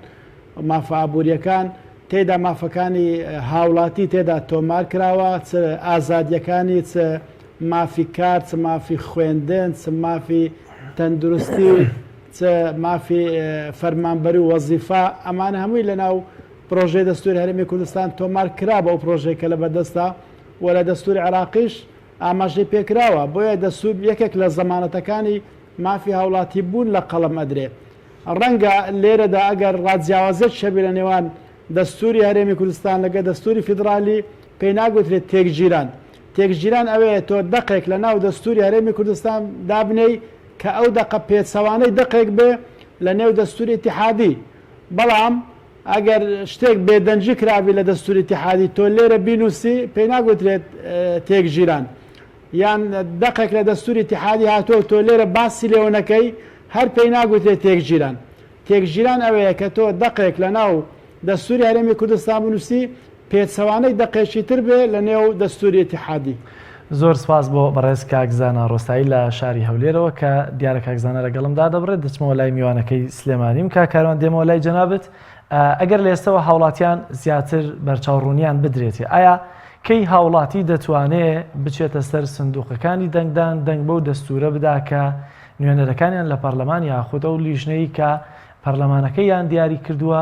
و مافە ئابووریەکان تێدا مافەکانی هاوڵاتی تێدا تۆمار کراوە چ ئازادیەکانی چ مافی کار چ مافی خوێندن چ مافی تەندروستی چ مافی فەرمانبەری و وەزیفە ئەمانە هەمووی لەناو پرۆژەی دەستوری هەرێمی کوردستان تۆمار کرا بە ئەو پرۆژەی کە لە بەردەستە و لە دەستوری عێراقیش ئاماژەی پێکراوە، بۆیە دەستور یەکێک لە زەمانەتەکانی مافی هاوڵاتی بوون لە قەڵەم ئەدرێ. ڕەنگە لێرەدا ئەگەر ڕاجیاوازیەکیش هەبێ لە نێوان دەستوری هەرێمی کوردستان لەگەڵ دەستوری فیدڕالی پێی ناگوترێت تێکگیران. تێکگیران ئەوەیە تۆ دەقێک لە ناو دەستوری هەرێمی کوردستان دابنێی کە ئەو دەقە پێچەوانەی دەقێک بێ لە نێو دەستوری ئیتیحادی. بەڵام ئەگەر شتێک بێدەنگی کرابی لە دەستوری ئیتیحادی تۆ لێرە بینوسی پێی ناگوترێت تێکگیران. یان دەقێک لە دەستوری ئیتیحادی هاتووە و تۆ لێرە باسی لێوە نەکەی هەر پێی ناگوترێت تێکگیران. تێکگیران ئەوەیە کە تۆ دەقێک لە ناو دەستوری هەرێمی کوردستان بنوسی پێچەوانەی دەقێکی تر بێ لە نێو دەستوری ئیتیحادی. زۆر سپاس بۆ بەڕێز کاک زانا ڕۆستایی لە شاری هەولێرەوە کە دیارە کاک زانا لەگەڵم دادەبڕێت دەچمەوە لای میوانەکەی سلێمانیم کاک کاروان دێمەوە لای جەنابت ئەگەر لە ئێستەوە هاوڵاتیان زیاتر بەرچاوڕوونیان بدرێتێ ئایا کەی هاوڵاتی دەتوانێ بچێتە سەر سندوقەکانی دەنگدان دەنگ بەو دەستورە بدا کە نوێنەرەکانیان لە پەرلەمان یاخود ئەو لیژنەی کە پەرلەمانەکەیان دیاری کردووە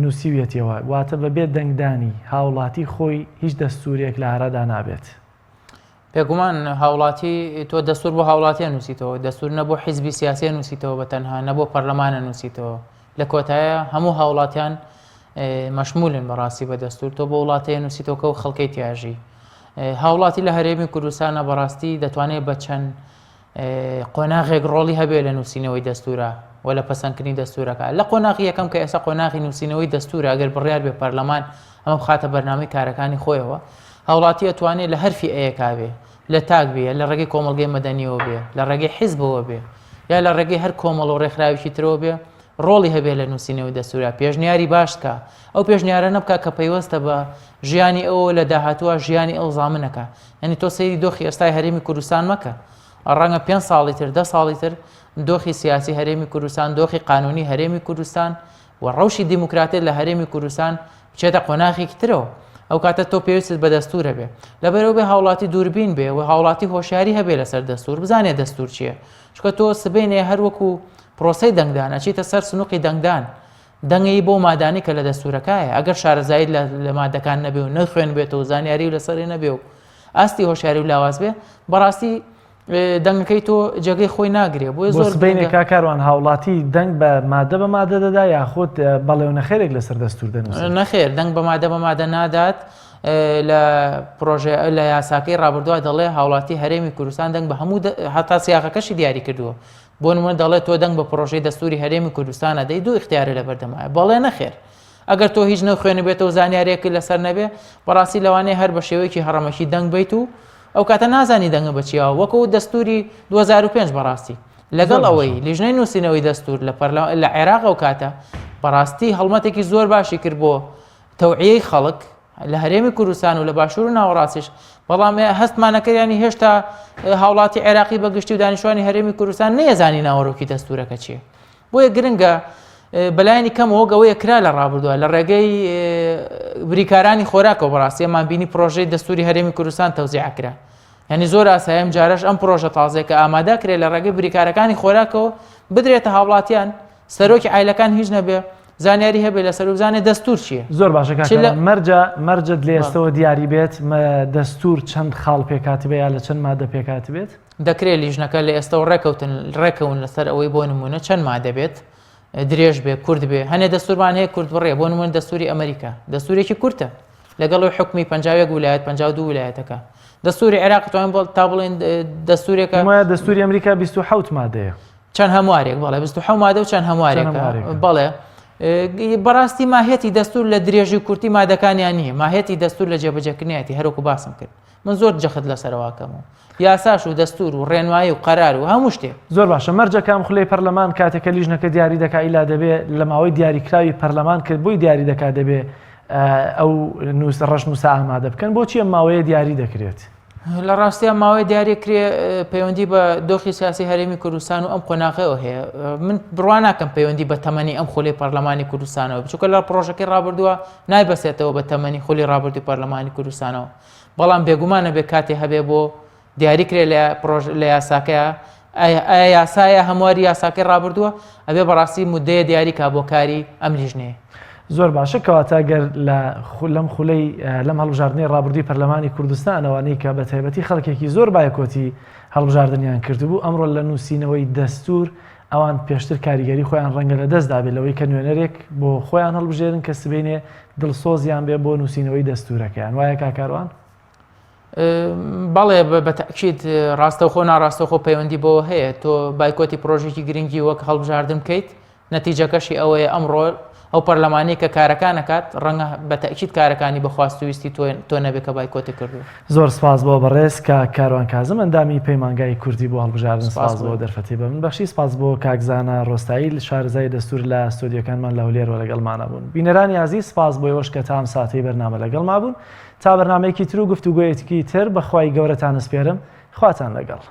نووسیویەتیەوە، واتە بەبێ دەنگدانی هاوڵاتی خۆی هیچ دەستوورێک لە ئارادا نابێت. بێگومان هاوڵاتی تۆ دەستور بۆ هاوڵاتیان نووسیتەوە دەستور نە بۆ حیزبی سیاسی نووسیتەوە بە تەنها نە بۆ پەرلەمانە نووسیتەوە لە کۆتایە هەموو هاوڵاتیان مەشمولن بەڕاستی بە دەستور تۆ بۆ وڵاتەیە نووسیتەوە کە و خەڵکەی تیاژی هاوڵاتی لە هەرێمی کوردستانە بەڕاستی دەتوانێت بە چەند قۆناغێک ڕۆڵی هەبێ لە نووسینەوەی دەستورە و لە پەسەندکردنی دەستورەکە لە قۆناغی یەکەم کە ئێستا قۆناغی نووسینەوەی دەستورە ئەگەر بڕیار بێ پەرلەمان ئەمە بخاتە بەرنامەی کارەکانی خۆیەوە هاوڵاتی ئەتوانێت لە هەر فیئەیەکا بێ لە تاک بێ لە ڕێگەی کۆمەڵگەی مەدەنیەوە بێ لە ڕێگەی حیزبەوە بێ یا لە ڕێگەی هەر کۆمەڵ و ڕێکخراوێکی ترەوە بێ ڕۆڵی هەبێ لە نووسینەوەی دەستورا پێشنیاری باش بکا ئەو پێشنیارە نەبکا کە پەیوەستە بە ژیانی ئەوە لە داهاتووە ژیانی ئەو زامنەکە یعنی تۆ سەیری دۆخی ئێستای هەرێمی کوردستان مەکە ڕەنگە پێ ساڵی تر دە ساڵی تر دۆخی سیاسی هەرێمی کوردستان دۆخی قانونی هەرێمی کوردستان و ڕەوشی دیموکراتیەت لە هەرێمی کوردستان بچێتە قۆناغێکی ترەوە ئەو کاتە تۆ پێویستت بە دەستورە بێ لەبەرەوە بێ هاوڵاتی دووربین بێ و هاوڵاتی هۆشیاری هەبێ لەسەر دەستور بزانێ دەستور چییە چونکە تۆ سبەینێ هەر وەکو پرۆسەی دەنگدان ئەچیتە سەر سنوقی دەنگدان دەنگەی بۆ مادانی کە لە دەستورەکایە ئەگەر شارەزایت لە مادەکان نەبێ و نەخوێن بێتەوە زانیاری لەسەری نەبێ و ئاستی هۆشیاری و لاواز بێ بەڕاستی دەنگەکەی تۆ جێگەی خۆی ناگرێ بۆیە زۆر سبەینێ کاک کاروان هاوڵاتی دەنگ بە مادە بە مادە دەدا یاخود بەڵێ و نەخێرێک لەسەر دەستور دەنووسێت؟ نەخێر دەنگ بە مادە بە مادە نادات لە پرۆژە لە یاساکەی ڕابردووە دەڵێ هاوڵاتی هەرێمی کوردستان دەنگ بە هەموو هەتا سیاقەکەشی دیاری کردووە بۆ نمونە دەڵێت تۆ دەنگ بە پرۆژەی دەستوری هەرێمی کوردستانە دەی دوو ئیختیارە لە بەردەمایە بەڵێ نەخێر ئەگەر تۆ هیچ نەخوێنبێتەوە زانیارێکی لەسەر نەبێ بەڕاستی لەوانەیە هەر بە شێوەیەکی هەڕەمەکی دەنگ بیت و ئەو کاتە نازانی دەنگە بە چییە وەکو دەستوری 2005 بەڕاستی لەگەڵ ئەوەی لیژنەی نووسینەوەی دەستور لە پەرلە لە عێراق ئەو کاتە بەڕاستی هەڵمەتێکی زۆر باشی کرد بۆ تەوعیەی خەڵک لە هەرێمی کوردستان و لە باشوور و ناوەڕاستیش بەڵام هەستمانەکەیانی هێشتا هاوڵاتی عێراقی بە گشتی و دانیشتوانی هەرێمی کوردستان نەیەزانی ناوەرۆکی دەستورەکە چییە بۆیە گرنگە بەلایەنی کەم وەک ئەوەیە کرا لە ڕابردووە لە ڕێگەی بریکارانی خۆراکەوە بەڕاستی ئەمان بینی پرۆژەی دەستوری هەرێمی کوردستان تەوزیع کرا یعنی زۆر ئاسایی ئەم جارەش ئەم پرۆژە تازەیە کە ئامادە کرێ لە ڕێگەی بریکارەکانی خۆراکەوە بدرێتە هاوڵاتیان. سەرۆکی عایلەکان هیچ نەبێ زانیاری هەبێ لەسەر و بزانێ دەستور چییە. زۆر باشە کاک کاروان مەرجە مەرجت لە ئێستەوە دیاری بێت دەستور چەند خاڵ پێکهاتبێ یا لە چەند مادە پێکهاتبێت؟ دەکرێت لیژنەکە لە ئێستەوە ڕێکەوتن ڕێکەون لەسەر ئەوەی بۆ نمونە چەند مادە بێت درێژ بێ کورت بێ هەنێ دەستورمان هەیە کورت بڕێ بۆ نمونە دەستوری ئەمریکا دەستورێکی کورتە لەگەڵ حکومی 51 ولایەت 52 ولایەتەکە دەستوری عێراق توانین بڵ تا بڵێن دەستورێکە دەستوری ئەمریکا 27 مادەیە چەند هەموارێک بەڵێ 27 مادە و چەند هەموارێک بەڵێ بەڕاستی ماهەتی دەستور لە درێژی کورتی مادەکانیان نییە ماهەتی دەستور لە جێبەجێکردنیەتی هەروەکو باسم کرد من زۆر جەخت لەسەرەوەکەم و یاساش و دەستور و ڕێنمایی و قەرار و هەموو شتێک. زۆر باشە مەرجە کام خولەی پەرلەمان کاتێک کە لیژنەکە دیاری دەکا ئیلا دەبێ لە ماوەی دیاریکراوی پەرلەمان کە بۆی دیاری دەکا دەبێ ئەو نووس ڕەشنووسە ئامادە بکەن بۆچی ئەم ماوەیە دیاری دەکرێت؟ لە ڕاستیا ماوەی دیاری کرێ پەیوەندی بە دۆخی سیاسی هەرێمی کوردستان و ئەم قۆناغەوە هەیە من بڕوا ناکەم پەیوەندی بە تەمەنی ئەم خولەی پەرلەمانی کوردستانەوە بچووکە لە پرۆژەکەی ڕابردووە نایبەسێتەوە بە تەمەنی خولی ڕابردووی پەرلەمانی کوردستانەوە بەڵام بێگومان ئەبێ کاتێ هەبێ بۆ دیاری کرێ لە پرۆژ لە یاساکەیا ئایا یاسایە هەمواری یاساکەی ڕابردووە ئەبێ بەڕاستی مدەیە دیاری کا بۆ کاری ئەم لیژنەیە. زۆر باشە کەواتە گەر لە لەم خولەی لەم هەڵبژاردنەی ڕابردووی پەرلەمانی کوردستان ئەوانەی کە بە تایبەتی خەڵکێکی زۆر بایکۆتی هەڵبژاردنیان کردبوو ئەمڕۆ لە نووسینەوەی دەستور ئەوان پێشتر کاریگەری خۆیان ڕەنگە لە دەست دابێت لەوەی کە نوێنەرێک بۆ خۆیان هەڵبژێرن کە سبەینێ دڵسۆزیان بێ بۆ نووسینەوەی دەستوورەکەیان وایە کاک کاروان؟ بەڵێ بە تەئکید ڕاستەوخۆ ناڕاستەوخۆ پەیوەندی بەوە هەیە تۆ بایکۆتی پرۆژێکی گرنگی وەک هەڵبژاردن بکەیت نەتیجەکەشی ئەوەیە ئەمڕۆ ئەو پەرلەمانی کە کارەکان ئەکات ڕەنگە بە تەئکید کارەکانی بە خواست و ویستی تۆ نەبێ کە بایکۆتی کردووە. زۆر سپاس بۆ بەڕێز کاک کاروان کازم ئەندامی پەیمانگای کوردی بۆ هەڵبژاردن سپاس سپاس بۆ دەرفەتی بە من بەخشی سپاس بۆ کاک زانا ڕۆستایی شارەزای دەستور لە ستۆدیۆکانمان لە هەولێرەوە لەگەڵمانە بوون بینەرانی ئازیز سپاس بۆ ئێوەش کە تا ئەم ساتەی بەرنامە لەگەڵما بوون تا بەرنامەیەکی تر و گفتوگۆیەکی تر بە خوای گەورەتان ئەسپێرم خواتان لەگەڵ.